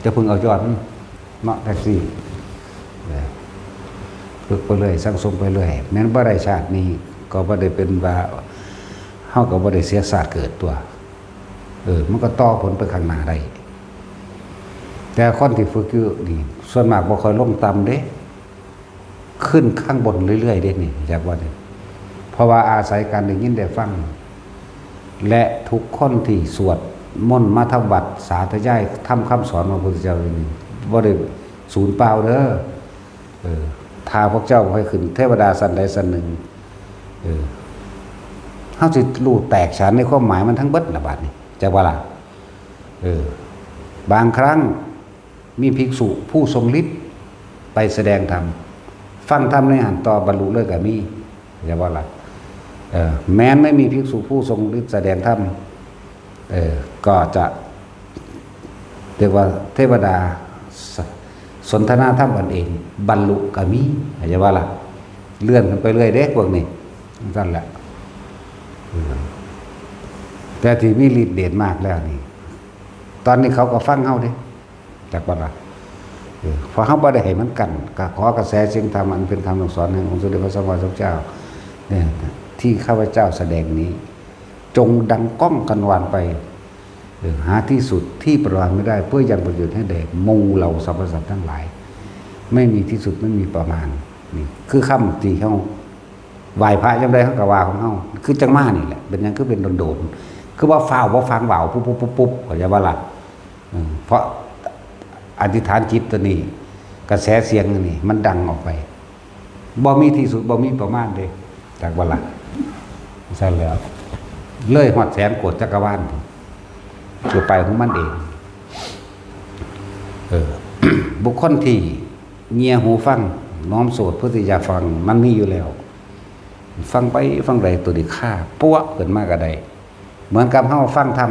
จะเพิ่งเอายอดมัน เนาะ จั่งซี้ เออ ฝึกไปเรื่อย สั่งสมไปเรื่อย แม้นบ่ได้ชาตินี้ ก็บ่ได้เป็นว่า เฮาก็บ่ได้เสียชาติเกิดตัว เออ มันก็ต่อผลไปข้างหน้าได้ แต่คนที่ฝึกอยู่นี่ ส่วนมากบ่ค่อยลงต่ำเด้ ขึ้นข้างบนเรื่อยๆเด้นี่ จักว่านี่ เพราะว่าอาศัยการได้ยินได้ฟัง และทุกคนที่สวดมนต์มาทำวัตร สาธยายธรรมคำสอนของพระพุทธเจ้านี่ บ่ได้สูญเปล่าเด้อ เออ ถ้าพวกเจ้าให้ขึ้นเทวดาชั้นใดชั้นหนึ่ง เออ เฮาสิรู้แตกฉานในความหมายมันทั้งเบิดละบาดนี้ จักว่าล่ะ เออ บางครั้งมีภิกษุผู้ทรงฤทธิ์ไปแสดงธรรม ฟังธรรมในหั้นต่อบรรลุเลยก็มี จักว่าล่ะ เออ แม้นไม่มีภิกษุผู้ทรงฤทธิ์แสดงธรรม เออ ก็จะ เรียกว่าเทวดาส- สนทนาธรรมกันเอง บรรลุก็มี จักว่าล่ะ เลื่อนกันไปเรื่อยเด้พวกนี้ นั่นแหละ เออ แต่ที่มีฤทธิ์เดชมากแล้วนี่ ตอนนี้เขาก็ฟังเฮาเด้ จักว่าล่ะ เออ เพราะเฮาบ่ได้ให้มันกั้น ก็ขอกระแสเสียงธรรมอันเป็นคำสั่งสอนแห่งองค์สมเด็จพระสัมมาสัมพุทธเจ้า เนี่ย ที่ข้าพเจ้าแสดงนี้ จงดังก้องกังวานไป เออ หาที่สุดที่ประมาณไม่ได้ เพื่อยังประโยชน์ให้แด่หมู่เหล่าสรรพสัตว์ทั้งหลาย ไม่มีที่สุด ไม่มีประมาณ นี่คือคำที่เฮาไหว้พระยามใดเฮาก็ว่าของเฮา คือจังมานี่แหละ เป็นหยังคือเป็นโดนๆ คือว่าฟ้าวบ่ฟังเว้า ปุ๊บๆๆๆ เข้าใจบ่ล่ะ อืม เพราะอธิษฐานจิตตัวนี้ กระแสเสียงนี่มันดังออกไป บ่มีที่สุด บ่มีประมาณเด้ จักว่าล่ะ ซั่นแล้ว เลยฮอดแสนโกดจักรวาล คือไปของมันเอง เออ บุคคลที่เงียหูฟัง น้อมโสดเพื่อที่จะฟัง มันมีอยู่แล้ว ฟังไปฟังไปตัวนี้ฆ่าปั๊วขึ้นมาก็ได้ เหมือนกับเฮาฟังธรรม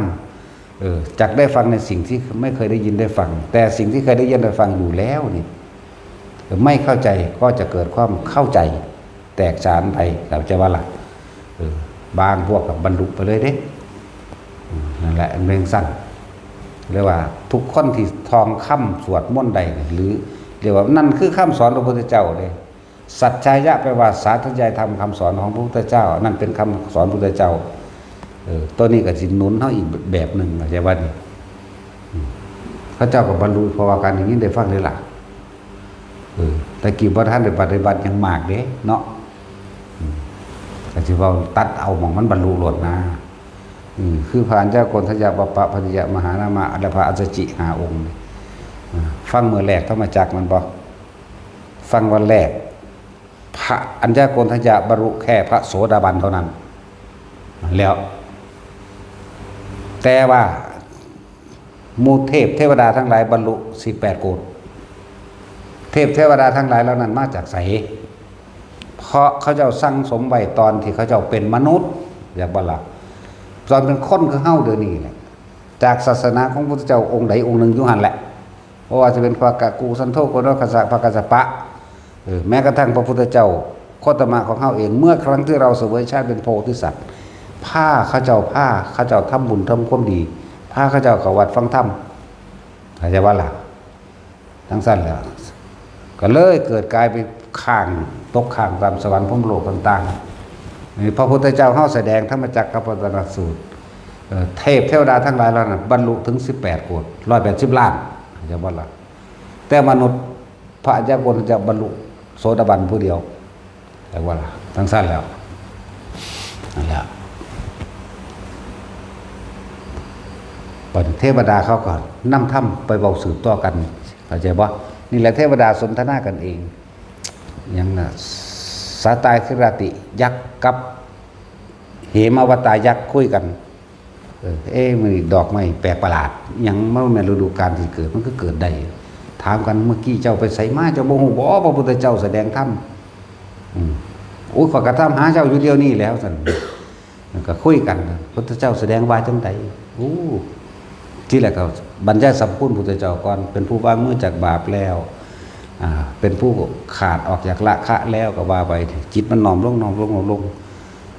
เออ จักได้ฟังในสิ่งที่ไม่เคยได้ยินได้ฟัง แต่สิ่งที่เคยได้ยินได้ฟังอยู่แล้วนี่ ไม่เข้าใจก็จะเกิดความเข้าใจ แตกฉานไป เข้าใจบ่ล่ะ เออ บางพวกก็บรรลุไปเลยเด้ อืม นั่นแหละ มันเป็นจั่งซั่น เรียกว่าทุกคนที่ท่องคำสวดมนต์ได้นี่ หรือเรียกว่านั่นคือคำสอนพระพุทธเจ้าเด้ สัจจายะแปลว่าสาธยายธรรมคำสอนของพระพุทธเจ้า นั่นเป็นคำสอนพระพุทธเจ้า เออ ตัวนี้ก็สิหนุนเฮาอีกแบบหนึ่ง เข้าใจบ่นี่ อืม เขาเจ้าก็บรรลุเพราะว่าการได้ยินได้ฟังนี่ล่ะ เออ แต่กี้บ่ทันได้ปฏิบัติหยังมากเด้เนาะ อืม ก็สิเว้าตัดเอาหม่องมันบรรลุโลดนะ อืม คือพระอัญญาโกณฑัญญะ ปะปะพันธิยะ มหานามะ และพระอัสสจิห้าองค์นี่ อ่า ฟังมื้อแรกธรรมจักรแม่นบ่ ฟังวันแรก พระอัญญาโกณฑัญญะบรรลุแค่พระโสดาบันเท่านั้น แล้ว แต่ว่า หมู่เทพเทวดาทั้งหลายบรรลุสิบแปดโกฏ เทพเทวดาทั้งหลายเหล่านั้นมาจากไส เพราะเขาเจ้าสั่งสมไว้ตอนที่เขาเจ้าเป็นมนุษย์ อยากบ่ล่ะ ตอนเป็นคนคือเฮาเดี๋ยวนี้แหละ จากศาสนาของพระพุทธเจ้าองค์ใดองค์หนึ่งอยู่หั่นแหละ เพราะว่าจะเป็นพระกะกุสันโธ โกณฑคัสสะ พระกัสสปะ เออ แม้กระทั่งพระพุทธเจ้าโคตมะของเฮาเอง เมื่อครั้งที่เราเสวยชาติเป็นโพธิสัตว์ พาเขาเจ้า พาเขาเจ้าทำบุญทำความดี พาเขาเจ้าเข้าวัดฟังธรรม เข้าใจบ่ล่ะ จั่งซั้นแหละ ก็เลยเกิดกลายเป็นข้าง ตกข้างตามสวรรค์พรหมโลกต่างๆ นี่พระพุทธเจ้าเฮาแสดงธรรมจักรกัปปวัตตนสูตร เอ่อ เทพเทวดาทั้งหลายเหล่านั้นบรรลุถึงสิบแปดโกฏ ร้อยแปดสิบล้าน เข้าใจบ่ล่ะ แต่มนุษย์ พระอัญญาโกณฑัญญะบรรลุโสดาบันผู้เดียว แต่ว่าล่ะ จั่งซั้นแล้ว นั่นแหละ บัดนี้เทวดาเขาก็นำธรรมไปเว้าสืบต่อกัน เข้าใจบ่ นี่แหละเทวดาสนทนากันเอง หยังน่ะ สาตายคิราติยักษ์กับ เหมวัตตายักษ์คุยกัน เออ เอ๊ะ มื้อนี้ดอกไม้แปลกประหลาด หยังมันแม่นฤดูกาลที่เกิด มันคือเกิดได้ ถามกัน เมื่อกี้เจ้าไปไสมา เจ้าบ่ฮู้บ่ พระพุทธเจ้าแสดงธรรม อืม โอ้ย ข้อยก็ถามหาเจ้าอยู่เดี๋ยวนี้แหล้ว ซั่น แล้วก็คุยกัน พุทธเจ้าแสดงว่าจั่งใด โอ้ ที่แรกก็บรรยายสรรพคุณพุทธเจ้าก่อน เป็นผู้วางมือจากบาปแล้ว อ่า เป็นผู้ขาดออกจากราคะแล้วก็ว่าไป จิตมันน้อมลง น้อมลง น้อมลง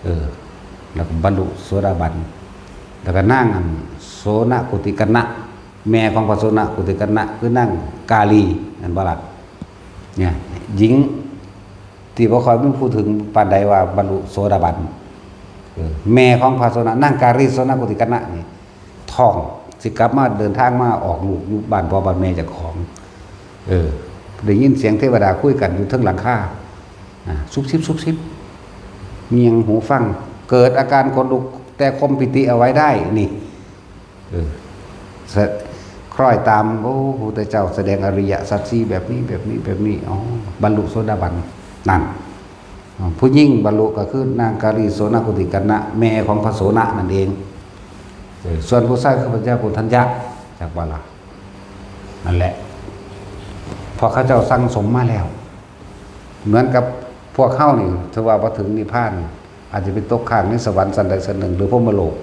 เออ แล้วก็บรรลุโสดาบัน แล้วก็นางอันโสนกุติกนะ แม่ของพระโสนกุติกนะ คือนางกาลี นั่นบ่ล่ะ เนี่ย หญิงที่บ่ค่อยมีผู้ถึงปานใดว่าบรรลุโสดาบัน เออ แม่ของพระโสน นางกาลีโสนกุติกนะนี่ ท้อง สิกลับมาเดินทางมาออกลูกอยู่บ้านพ่อบ้านแม่เจ้าของ เออ ได้ยินเสียงเทวดาคุยกันอยู่เทิงหลังคา อ่า ซุบซิบ ซุบซิบ เงี่ยงหูฟัง เกิดอาการขนลุก แต่ข่มปีติเอาไว้ได้ นี่ เออ สะ คล้อยตาม โอ้ พระพุทธเจ้าแสดงอริยสัจสี่แบบนี้ แบบนี้ แบบนี้ อ๋อ บรรลุโสดาบัน นั่น อ๋อ ผู้หญิงบรรลุก็คือนางกาลีโสนกุติกนะ แม่ของพระโสนนั่นเอง เออ ส่วนผู้ชายคือพระเจ้าโกณฑัญญะ จักบ่ล่ะ นั่นแหละ เพราะเขาเจ้าสั่งสมมาแล้ว เหมือนกับพวกเฮานี่ ถือว่าบ่ถึงนิพพาน อาจจะไปตกค้างในสวรรค์ชั้นใดชั้นหนึ่ง หรือพรหมโลก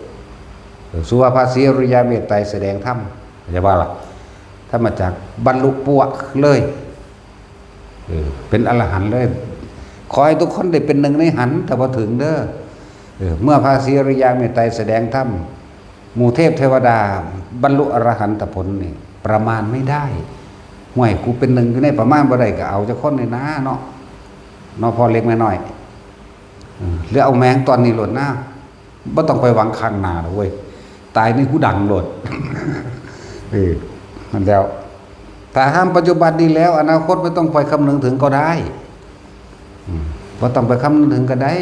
เออ สุว่าพระศรีอริยะเมตไตรยแสดงธรรม เข้าใจบ่ล่ะ ธรรมจักร บรรลุปั๊วเลย เออ เป็นอรหันต์เลย ขอให้ทุกคนได้เป็นหนึ่งในหันต์ แต่บ่ถึงเด้อ เออ เมื่อพระศรีอริยะเมตไตรยแสดงธรรม หมู่เทพเทวดาบรรลุอรหันตผลนี่ ประมาณไม่ได้ ห่วย กูเป็นหนึ่งอยู่ในประมาณบ่ได้ก็เอาจักคนนี่นะเนาะ เนาะ พอเล็กน้อย เออ หรือเอาแม่งตอนนี้โลดนะ บ่ต้องไปหวังข้างหน้าดอกเว้ย ตายในหูดังโลด เออ นั่นแล้ว ถ้าห้ามปัจจุบันนี้แล้ว อนาคตไม่ต้องไปคำนึงถึงก็ได้ อืม บ่ต้องไปคำนึงถึงก็ได้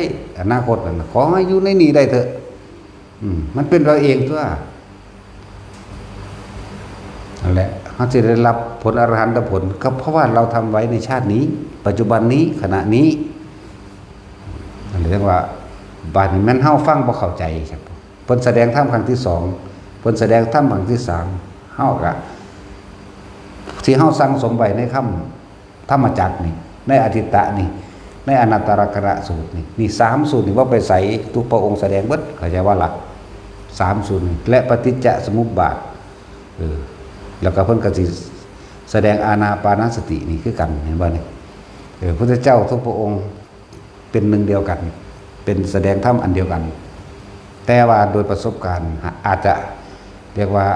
อนาคตนั่นน่ะ ขอให้อยู่ในนี้ได้เถอะ อืม มันเป็นเราเองตัว นั่นแหละ เราจะได้รับผลอรหันตผล ก็เพราะว่าเราทำไว้ในชาตินี้ ปัจจุบันนี้ ขณะนี้ นั่นเรียกว่า บาดนี้แม่นเฮาฟังบ่เข้าใจครับ เพิ่นแสดงธรรมครั้งที่สอง เพิ่นแสดงธรรมครั้งที่สาม เฮาก็ ที่เฮาสั่งสมไว้ในคำธรรมจักรนี่ ในอทิตตะนี่ ในอนัตตลักษณะสูตรนี่ นี่สามสูตรนี่ว่าไปใส่ ทุกพระองค์แสดงเบิด เข้าใจว่าล่ะ สามสูตรนี่ และปฏิจจสมุปบาท เออ แล้วก็เพิ่นก็สิแสดงอานาปานสตินี่คือกัน เห็นบ่นี่ เออ พุทธเจ้าทุกพระองค์เป็นหนึ่งเดียวกัน เป็นแสดงธรรมอันเดียวกัน แต่ว่าโดยประสบการณ์อาจจะเรียกว่า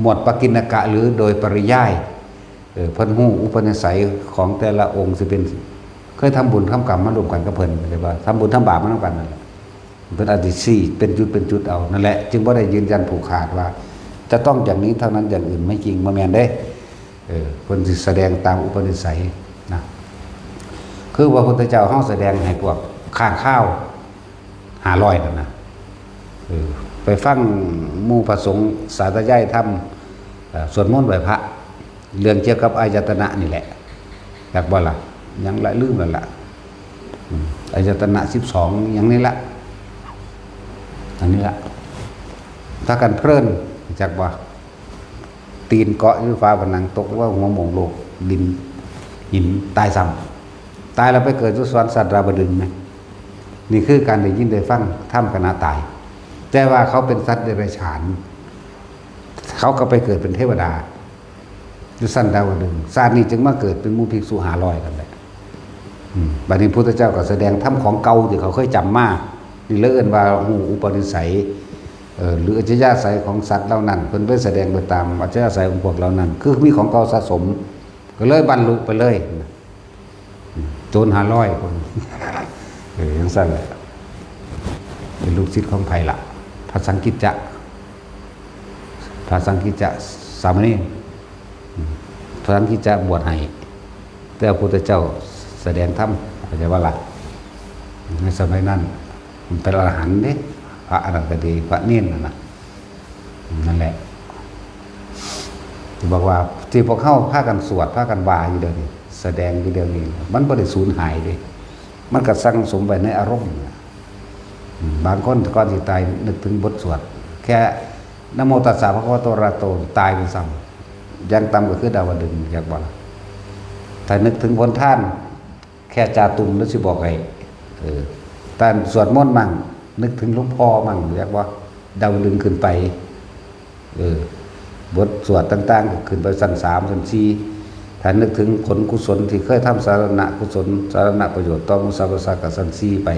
หมวดปกิณกะ หรือโดยปริยาย เออ เพิ่นฮู้อุปนิสัยของแต่ละองค์สิเป็น เคยทำบุญทำกรรมมาร่วมกันกับเพิ่น เรียกว่าทำบุญทำบาปมานำกันนั่นแหละ เพิ่นอาจสิชี้เป็นจุดเป็นจุดเอา นั่นแหละ จึงบ่ได้ยืนยันผูกขาดว่า จะต้องอย่างนี้เท่านั้น อย่างอื่นไม่จริง บ่แม่นเด้ เออ เพิ่นสิแสดงตามอุปนิสัยนะ คือพระพุทธเจ้าเฮาแสดงให้พวกค้างคาวห้าร้อยนั่นนะ เออ ไปฟังหมู่พระสงฆ์สาธยายธรรม เอ่อ สวดมนต์ไหว้พระ เรื่องเกี่ยวกับอายตนะนี่แหละ จักบ่ล่ะ ยังละลืมแล้วล่ะ อืม อายตนะสิบสอง อย่างนี้ละ อันนี้ละ ถ้ากันเพลิน จักบ่ ตีนเกาะอยู่ฝาผนัง ตกว่าหัวโมงโลก ดิน หิน ตายซ้ำ ตายแล้วไปเกิดอยู่สวรรค์ชั้นดาวดึงส์ไหม นี่คือการได้ยินได้ฟังธรรมขณะตาย แต่ว่าเขาเป็นสัตว์เดรัจฉาน เขาก็ไปเกิดเป็นเทวดา อยู่ชั้นดาวดึงส์ ชาตินี้จึงมาเกิดเป็นหมู่ภิกษุห้าร้อยกันแหละ อืม บัดนี้พุทธเจ้าก็แสดงธรรมของเก่าที่เขาเคยจำมา นี่เลยเอิ้นว่าฮู้อุปนิสัย เอ่อ หรืออัจฉริยะของสัตว์เหล่านั้น เพิ่นไปแสดงไปตามอัจฉริยะของพวกเหล่านั้น คือมีของเก่าสะสม ก็เลยบรรลุไปเลย โจรห้าร้อยคน เออ จังซั่นแหละ เป็นลูกศิษย์ของไผล่ะ พระสังกิจจะ พระสังกิจจะสามเณร อืม พระสังกิจจะบวชให้ แต่พระพุทธเจ้าแสดงธรรม เข้าใจบ่ล่ะ ในสมัยนั้น มันเป็นอรหันต์เด้ พระอนาคามี พระเณรนั่นน่ะ นั่นแหละ ที่บอกว่า ที่พวกเฮาพากันสวด พากันว่าอยู่เดี๋ยวนี้ แสดงอยู่เดี๋ยวนี้ มันบ่ได้สูญหายเด้ มันก็สั่งสมไว้ในอารมณ์น่ะ อืม บางคนก่อนสิตายนึกถึงบทสวด แค่ นะโมตัสสะภะคะวะโตอะระหะโต ตายไปซ้ำ อย่างต่ำก็คือดาวดึงส์ อยากบอกล่ะ ถ้านึกถึงผลทาน แค่จาตุมแล้วสิบอกให้ เออ ท่านสวดมนต์มั่ง นึกถึงหลวงพ่อมั่ง อยากว่าดาวดึงส์ขึ้นไป เออ บทสวดต่างๆ ก็ขึ้นไปชั้นสาม ชั้นสี่ ถ้านึกถึงผลกุศลที่เคยทำ สารณะกุศล สารณะประโยชน์ต่อหมู่สรรพสัตว์ ก็ชั้นสี่ไป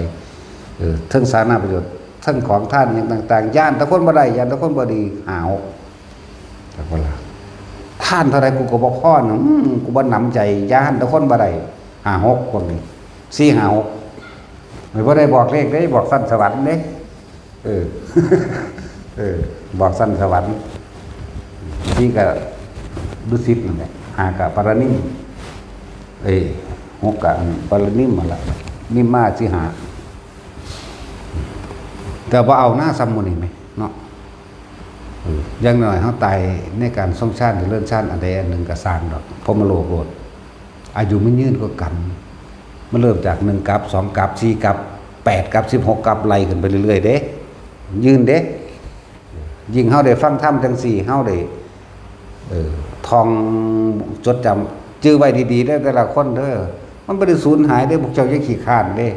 เออ เทิงสารณะประโยชน์ เทิงของทานอย่างต่างๆ ย้านแต่คนบ่ได้ ย้านแต่คนบ่ดี ห้าหก จักบ่ล่ะ ทานเท่าใดกูก็บ่พอนะ อืม กูบ่หนำใจ ย้านแต่คนบ่ได้ ห้าหก พวกนี้ สี่ ห้า หก ไม่บ่ได้บอกเลขเด้ บอกชั้นสวรรค์เด้ เออ เออ บอกชั้นสวรรค์ สี่ ก็ดุสิตนั่นแหละ ห้า ก็ปารานิม เอ้ย หก ก็ปารานิมมาละ นิมมาสิห้า ก็บ่เอาหน้าซ้ำหมู่นี้ไหมเนาะ เออ อย่างน้อยเฮาตายในการทรงฌานเจริญฌานอันใดอันหนึ่งก็ซ่างดอก พรหมโลกโลด อายุมันยืนกว่ากัน มันเริ่มจากหนึ่งกัป สองกัป สี่กัป แปดกัป สิบหกกัป ไล่ขึ้นไปเรื่อยๆเด้ ยืนเด้ ยิ่งเฮาได้ฟังธรรมจังซี่ เฮาได้ เออ ท่องจดจำ จื่อไว้ดีๆเด้อ แต่ละคนเด้อ มันบ่ได้สูญหายเด้ พวกเจ้าอย่าขี้คร้านเด้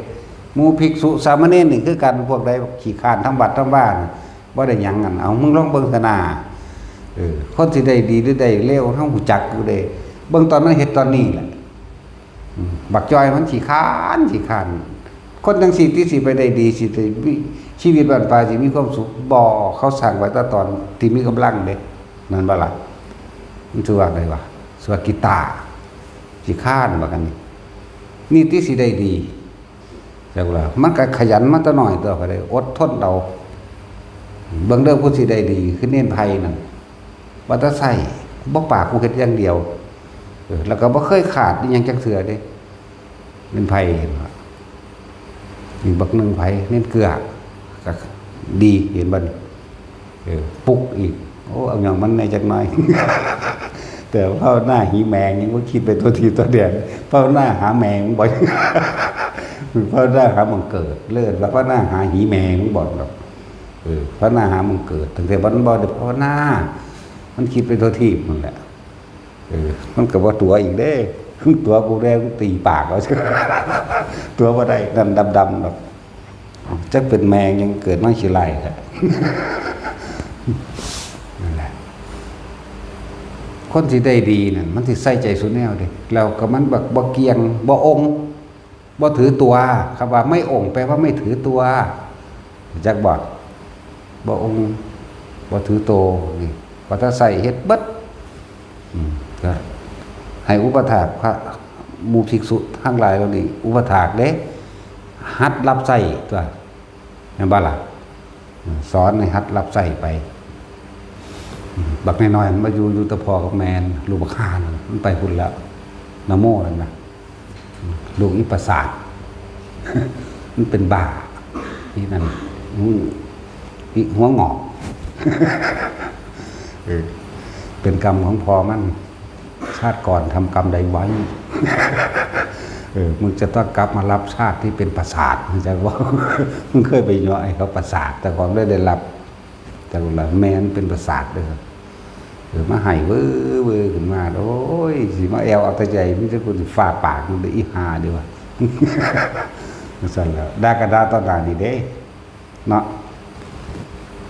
หมู่ภิกษุสามเณรนี่คือกัน พวกใดขี้คร้านทำวัดทำวานี่ บ่ได้หยังกัน เอา มึงลองเบิ่งซะนา เออ คนสิได้ดีหรือได้เลว เฮาฮู้จักอยู่เด้ เบิ่งตอนมันเฮ็ดตอนนี้แหละ อืม บักจอยมันขี้คร้าน ขี้คร้าน คนจังซี่ที่สิไปได้ดี สิได้มีชีวิตบ้านปลาย สิมีความสุข บ่ เขาสร้างไว้แต่ตอนที่มีกำลังเด้ นั่นบ่ล่ะ มันชื่อว่าไงวะ ชื่อว่ากีตาร์ ขี้คร้านว่ากันนี่ นี่ที่สิได้ดี จักล่ะ มันก็ขยันมาแต่น้อยตัว ก็ได้อดทนเอา เบิ่งเด้อ ผู้สิได้ดี คือเณรไพนั่น ว่าแต่ใส่ บ่ปากกูเฮ็ดอย่างเดียว เออ แล้วก็บ่เคยขาดอิหยังจักเทื่อเด้ เณรไพเห็นบ่ อีกบักหนึ่งไผ เณรเกื้อ ก็ดี เห็นบ่ เออ ปลุกอีก โอ้ เอาหยังมันแหน่จักหน่อย แต่ภาวนาหีแมงยังบ่คิดไปตัวทีตัวแดน ภาวนาหาแมงบ่ ภาวนาหาหม่องเกิด เลิศว่าภาวนาหาหีแมงบ่ดอก เออ ภาวนาหาหม่องเกิด ตั้งแต่มันบ่ได้ภาวนา มันคิดไปตัวทีนั่นแหละ เออ มันก็บ่ตั๋วอีกเด้ ตั๋วกูแดงตีปากเอา ตั๋วบ่ได้ นั่นดำๆดอก จักเป็นแมงยังเกิดมาขี้ไล่แท้ นั่นแหละ คนที่ได้ดีนั่น มันสิใส่ใจสุดแนวเด้ แล้วก็มันบักบ่เกี่ยง บ่อง บ่ถือตัว คำว่าไม่อง แปลว่าไม่ถือตัว จักบ่ บ่อง บ่ถือโต นี่ ว่าถ้าใส่เฮ็ดเบิด อืม ก็ให้อุปถากพระหมู่ภิกษุทั้งหลายเหล่านี้ อุปถากเด้ หัดรับใช้ตัว แม่นบ่ล่ะ อืม สอนให้หัดรับใช้ไป อืม บักน้อยๆ มันมาอยู่ อยู่แต่พ่อกับแม่ ลูกบักห่านั่น มันไปพุ้นแล้ว นะโมนั่นน่ะ ลูกอีประสาท มันเป็นบ้า อีนั่น อืม อีหัวงอก เออ เป็นกรรมของพ่อมัน ชาติก่อนทำกรรมใดไว้ เออ มึงจะต้องกลับมารับชาติที่เป็นประสาท มึงจะว่า มึงเคยไปเยาะไอ้เขาประสาท แต่ก่อนได้ได้รับ แต่ว่าแม่มันเป็นประสาทเด้อ เออ มาให้เว้อเว้อขึ้นมา โอ้ย สิมาแอวเอาแต่ใจ มีแต่คนสิฟาดปากมันได้อีห่าเดียวอะ จั่งซั่นแหล้ว ด่ากะด่าต่อหน้านี่เด้ เนาะ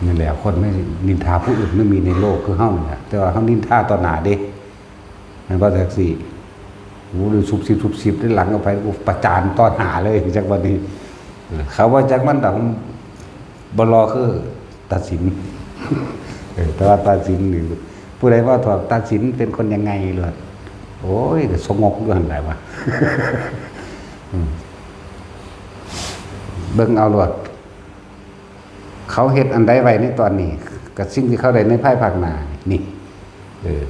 นี่แหละ คนไม่นินทาผู้อื่นไม่มีในโลกคือเฮานี่แหละ แต่ว่าเฮานินทาต่อหน้าเด้ แม่นบ่ จั่งซี่ โอ้ ดูซุบซิบซุบซิบ ได้หลังเอาไป โอ้ ประจานต่อหน้าเลย จักวันนี้ เออ เขาว่าจักมันดอก บ่รอคือตัดสิน เออ แต่ว่าตัดสินนี่ ผู้ใดว่าถอดตัดสินเป็นคนยังไงเลย โอ้ย ก็สงบอยู่หั่นแหละวะ อืม เบิ่งเอาโลด เขาเฮ็ดอันใดไว้ในตอนนี้ กับสิ่งที่เขาได้ในภายภาคหน้านี่ เออ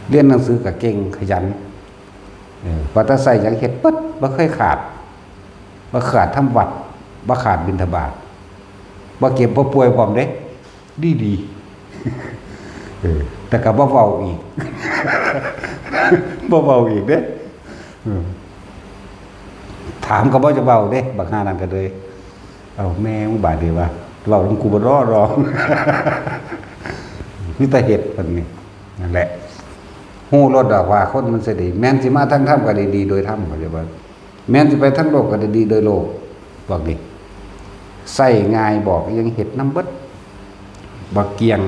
เรียนหนังสือก็เก่งขยัน เออ ว่าแต่ใส่หยังเฮ็ดเบิด บ่เคยขาด บ่ขาดทำวัด บ่ขาดบิณฑบาต บ่เจ็บบ่ป่วยพร้อมเด้ ดีดี เออ แต่ก็บ่เว้าอีก บ่เว้าอีกเด้ เออ ถามก็บ่จะเว้าเด้ บักห่านั่นก็เลย เอาแม่มึงบาดเดียวว่า เว้านำกูบ่รอดหรอก มีแต่เฮ็ดเพิ่นนี่ นั่นแหละ ฮู้โลดดอกว่าคนมันสิดี แม่นสิมาทางธรรมก็ได้ดีโดยธรรม เข้าใจบ่ แม่นสิไปทางโลกก็ได้ดีโดยโลก พวกนี้ ใช้ง่าย บอกอิหยังเฮ็ดนำเบิด บ่เกี่ยง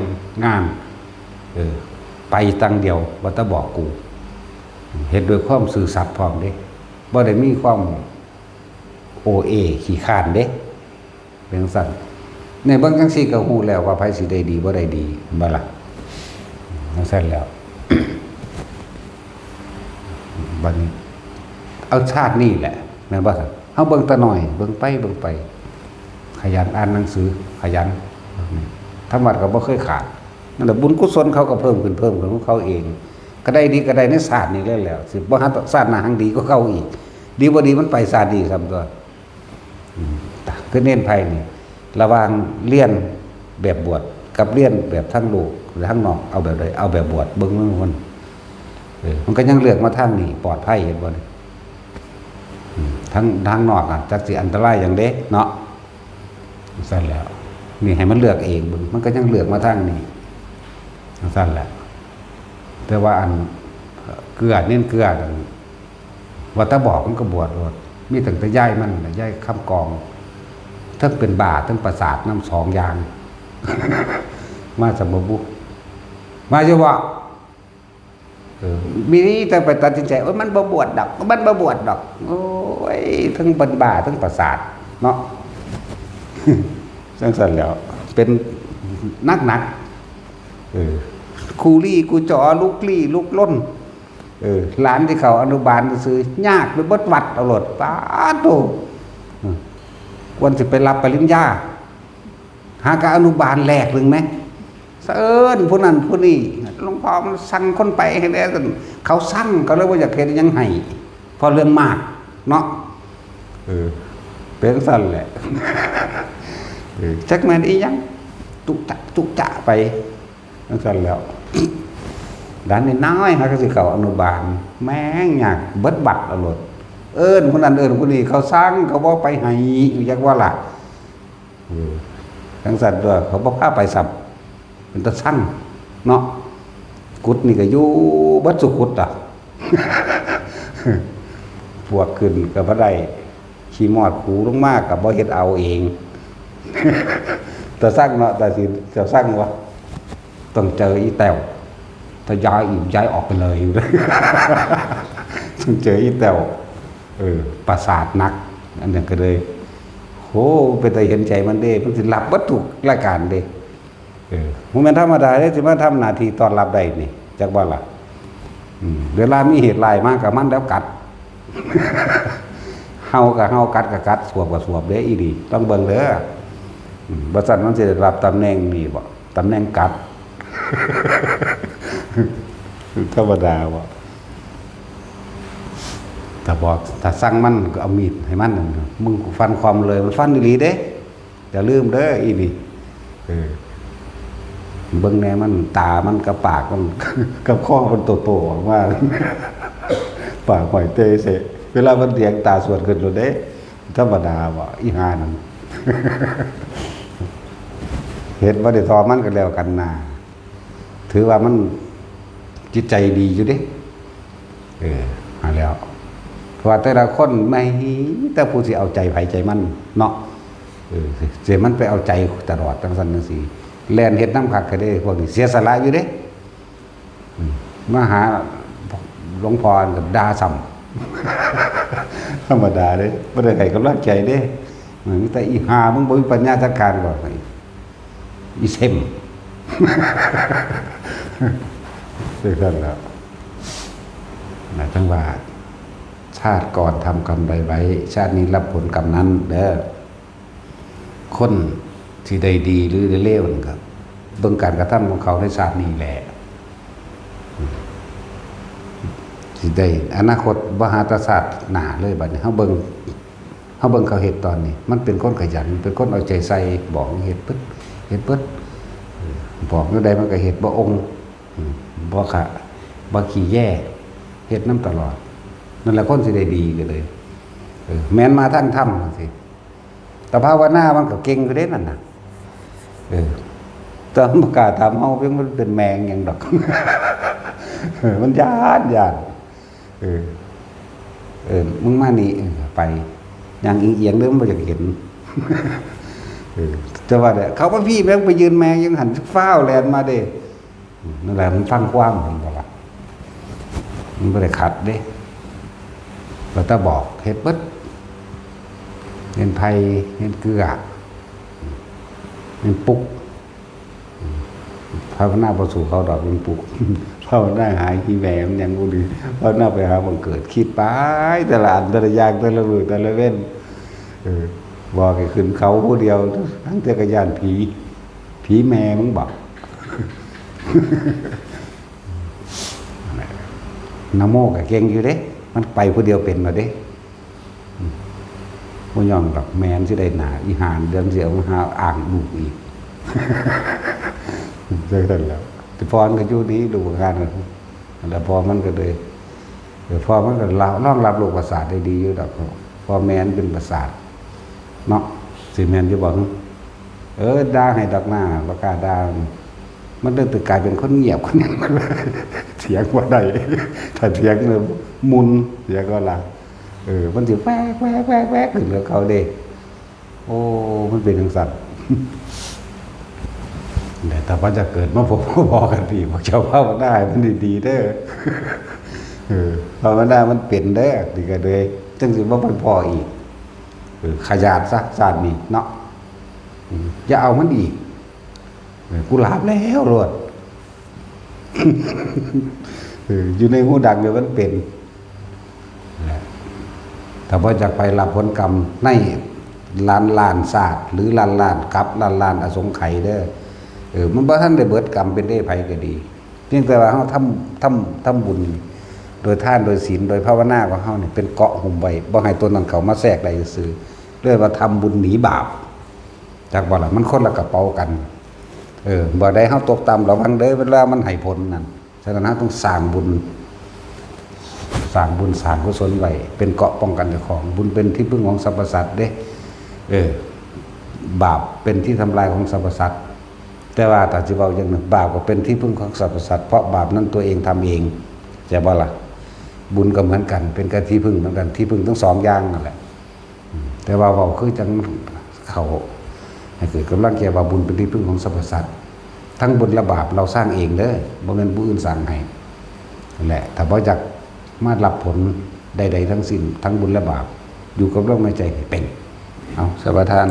งาน เออ ไปตังเดียว บ่ต้องบอกกู เฮ็ดด้วยความซื่อสัตย์พร้อมเด้ บ่ได้มีความโอเอขี้คร้านเด้ เป็นจั่งซั่น เนี่ย เบิ่งจั่งซี่ก็ฮู้แล้วว่าไผสิได้ดีบ่ได้ดี เห็นบ่ล่ะ จั่งซั่นแล้ว บัดนี้ เอาชาตินี่แหละ แม่นบ่ซั่น เฮาเบิ่งแต่น้อย เบิ่งไป เบิ่งไป ขยันอ่านหนังสือ ขยัน ทำวัดก็บ่เคยขาด นั่นแหละ บุญกุศลเขาก็เพิ่มขึ้น เพิ่มขึ้นของเขาเอง ก็ได้ดีก็ได้ในชาตินี้แล้วแหละ สิบ่หาชาติหน้าหังดีกว่าเก่าอีก ดีบ่ดีมันไปชาตินี้ซ้ำตัว อืม คือเน้นไผนี่ ระหว่างเรียนแบบบวชกับเรียนแบบทางโลกหรือทางนอก เอาแบบใด เอาแบบบวช เบิ่งมันมัน เออ มันก็ยังเลือกมาทางนี้ ปลอดภัย เห็นบ่นี่ อืม ทาง ทางนอกอะ จักสิอันตรายหยังเด้ เนาะ จั่งซั่นแหล้ว นี่ให้มันเลือกเองเบิ่ง มันก็ยังเลือกมาทางนี้ จั่งซั่นแหละ แต่ว่าอัน เกลือ เน้นเกลือนั่น ว่าแต่บอกมันก็บวชโลด มีตั้งแต่ยายมันน่ะ ยายคำกอง ทั้งเป็นบ้า ทั้งประสาทนำสองอย่าง มาสมบูรณ์ มาอยู่บ่ เออ มีแต่ไปตัดสินใจ โอ๊ย มันบ่บวชดอก มันบ่บวชดอก โอ๊ย ทั้งเป็นบ้า ทั้งประสาท เนาะ จั่งซั่นแหล้ว เป็นหนักๆ เออ คู่ลี้คู่จ๋อ ลุกลี้ลุกลน เออ หลานที่เข้าอนุบาลซื่อๆ ยากไปเบิดวัดเอาโลด ป๊าดโธ่ เออ ควรสิไปรับปริญญา หากะอนุบาลแรกหนึ่งไหม เอิ้นผู้นั้นผู้นี้ หลวงพ่อมันสั่งคนไปให้แน่ เขาสั่ง เขาเลยบ่อยากเฮ็ดหยังให้ เพราะเรื่องมาก เนาะ เออ เป็นจั่งซั่นแหละ เออ จักแม่นอีหยัง ตุจะ ตุจะไป จั่งซั่นแหล้ว หลานน้อยๆ หากะสิเข้าอนุบาล แม่งยาก เบิดวัดเอาโลด เอิ้นผู้นั้นเอิ้นผู้นี้ เขาสั่ง เขาบ่ไปให้ อยู่จักว่าล่ะ เออ จั่งซั่นตัว เขาบ่พาไปซ้ำ เป็นตาซัง เนาะ กุดนี่ก็อยู่เบิดสุกุดอะ พวกขึ้นก็บ่ได้ ขี้มอดขูลงมาก็บ่เฮ็ดเอาเอง ตาซังเนาะ ตาสิ ตาซังวะ ต้องเจออีแต้ว ถ้าย้ายอีกย้ายออกไปเลย ต้องเจออีแต้ว เออ ประสาทหนัก อันนั้นก็เลย โห เป็นตาเห็นใจมันเด้ มันสิรับเบิดทุกรายการเด้ เออ บ่แม่นธรรมดาเด้ สิมาทำหน้าที่ต้อนรับได้นี่ จักว่าล่ะ อืม เวลามีเหตุร้ายมาก็มันแล้วกัด เห่าก็เห่า กัดก็กัด สวบก็สวบเด้ อีหลี ต้องเบิ่งเด้อ อืม บ่ซั้นมันสิได้รับตำแหน่งนี่บ่ ตำแหน่งกัด ธรรมดาบ่ ต ถ้าบอก ถ้าสั่งมันก็เอามีดให้มันนั่น มึงฟันความเลย มันฟันอีหลีเด้ อย่าลืมเด้อ อีนี่ เออ เบิ่งแน่มัน ตามันกับปากมัน กับคอมันโตๆออกมา ปากห้อยเตยเสะ เวลามันเถียงตาสวนขึ้นโลดเด้ ธรรมดาบ่ อีห่านั่น เฮ็ดบ่ได้ทอมันก็แล้วกันนา ถือว่ามันจิตใจดีอยู่เด้ เออ หาแล้ว เพราะว่าแต่ละคนไม่ แต่ผู้สิเอาใจไผใจมันเนาะ เออ เสียมันไปเอาใจตลอดจังซั่นจังซี่ แล่นเฮ็ดนำคักแท้เด้ พวกนี้เสียสละอยู่เด้ อืม มาหาหลวงพ่อก็ด่าซ้ำ ธรรมดาเด้ บ่ได้ให้กำลังใจเด้ มันมีแต่ "อีห่า มึงบ่มีปัญญาจัดการ" ก็ "อีเซม" จังซั่นแหล้ว นะ จังว่า ชาติก่อนทำกรรมใดไว้ ชาตินี้รับผลกรรมนั้นเด้อ คนที่ได้ดีหรือได้เลวนั่นก็เบิ่งการกระทำของเขาในชาตินี้แหละ สิได้อนาคตบ่หาแต่ชาติหน้าเลย บัดนี้เฮาเบิ่ง เฮาเบิ่งเขาเฮ็ดตอนนี้ มันเป็นคนขยัน เป็นคนเอาใจใส่ บอกให้เฮ็ดปึ๊ด เฮ็ดปึ๊ด เออ บอกแนวใดมันก็เฮ็ด บ่อง อืม บ่ขะ บ่ขี้แย่ เฮ็ดนำตลอด นั่นแหละคนสิได้ดีก็เลย เออ แม่นมาทางธรรมจังซี่ แต่ภาวนามันก็เก่งอยู่เด้นั่นน่ะ เออ แต่มันบ่กล้าถามเฮา เพียงมันเป็นแมงหยังดอก เออ มันย้าน ย้าน เออ เออ มึงมานี่ เออ ไป ย่างเอียงๆเด้อ มันบ่อยากเห็น เออ แต่ว่าเนี่ย เขามาพี้แม่งไปยืนแมงยังหันฟ้าวแล่นมาเด้ อืม นั่นแหละ มันฟังความ เห็นบ่ล่ะ มันบ่ได้ขัดเด้ แล้วแต่บอก เฮ็ดเบิด เฮ็ดไผ่ เฮ็ดเกือ เฮ็ดปุก ภาวนาบ่สู้เขาดอก เฮ็ดปุก ภาวนาหาขี้แม่มันยังบ่ดี ภาวนาไปหาบังเกิด คิดไป แต่ละอัน แต่ละอย่าง แต่ละมื้อ แต่ละเว็น เออ บอกให้ขึ้นเขาผู้เดียว ทั้งแต่ก็ย้านผี ผีแม่มึงบอก นะโมก็เก่งอยู่เด้ มันไปผู้เดียวเป็นแล้วเด้ อืม บ่ยอมดอก แม่นสิได้หน้า อีห่าเดือนเสียมาหาอ้างลูกอีก จังซั่นแหล้ว แต่พ่อมันก็อยู่ดี ลูกก็งานกัน แล้วพ่อมันก็เลย เออ พ่อมันก็รองรับโรคประสาทได้ดีอยู่ดอก พ่อแม่มันเป็นประสาท เนาะ สิแม่นอยู่บ่ เออ ด่าให้ดอกหน้า บ่กล้าด่า มันเลยกลายเป็นคนเงียบคนหนึ่ง เถียงบ่ได้ ถ้าเถียงเนี่ยมุน เถียงก็ละ เออ มันสิแวกแวกแวกแวกขึ้นกับเขาเด้ โอ้ มันเป็นจังซั่น แต่ถ้าว่าจะเกิดมาพบมาพ้อกันอีก พวกเจ้าภาวนาให้มันดีๆเด้อ เออ ภาวนามันเป็นเด้อ นี่ก็เลย จังสิบ่ไปพ้ออีก เออ ขยาดซะ ชาตินี้เนาะ อืม อย่าเอามันอีก เออ กูหลับแล้วโลด เออ อยู่ในหูดังเนี่ยมันเป็น นะ ถ้าบ่อยากไปรับผลกรรมในล้านล้านชาติ หรือล้านล้านกับ ล้านล้านอสงไขยเด้อ เออ มันบ่ทันได้เบิดกรรมเป็นเด้ไผก็ดี เพียงแต่ว่าเฮาทำ ทำ ทำบุญ โดยทาน โดยศีล โดยภาวนาของเฮานี่เป็นเกราะหุ้มไว้ บ่ให้ตัวนั้นเข้ามาแทรกได้ซื่อๆ เรียกว่าทำบุญหนีบาป จักบ่ล่ะ มันคนละกระเป๋ากัน เออ บ่ได้เฮาตกต่ำ ระวังเด้อ เวลามันให้ผลนั่น ฉะนั้นเฮาต้องสร้างบุญ สร้างบุญ สร้างกุศลไว้ เป็นเกราะป้องกันเจ้าของ บุญเป็นที่พึ่งของสรรพสัตว์เด้ เออ บาปเป็นที่ทำลายของสรรพสัตว์ แต่ว่าถ้าสิเว้าอย่างหนึ่ง บาปก็เป็นที่พึ่งของสรรพสัตว์ เพราะบาปนั้นตัวเองทำเอง ใช่บ่ล่ะ บุญก็เหมือนกัน เป็นกที่พึ่งเหมือนกัน ที่พึ่งทั้งสองอย่างนั่นแหละ อืม แต่ว่าเว้าคือจังเข้า ให้เกิดกำลังใจว่าบุญเป็นที่พึ่งของสรรพสัตว์ ทั้งบุญและบาปเราสร้างเองเด้อ บ่แม่นผู้อื่นสร้างให้ นั่นแหละ ถ้าบ่อยากมารับผลใดๆทั้งสิ้น ทั้งบุญและบาป อยู่กับลมหายใจให้เป็น เอา สมาทาน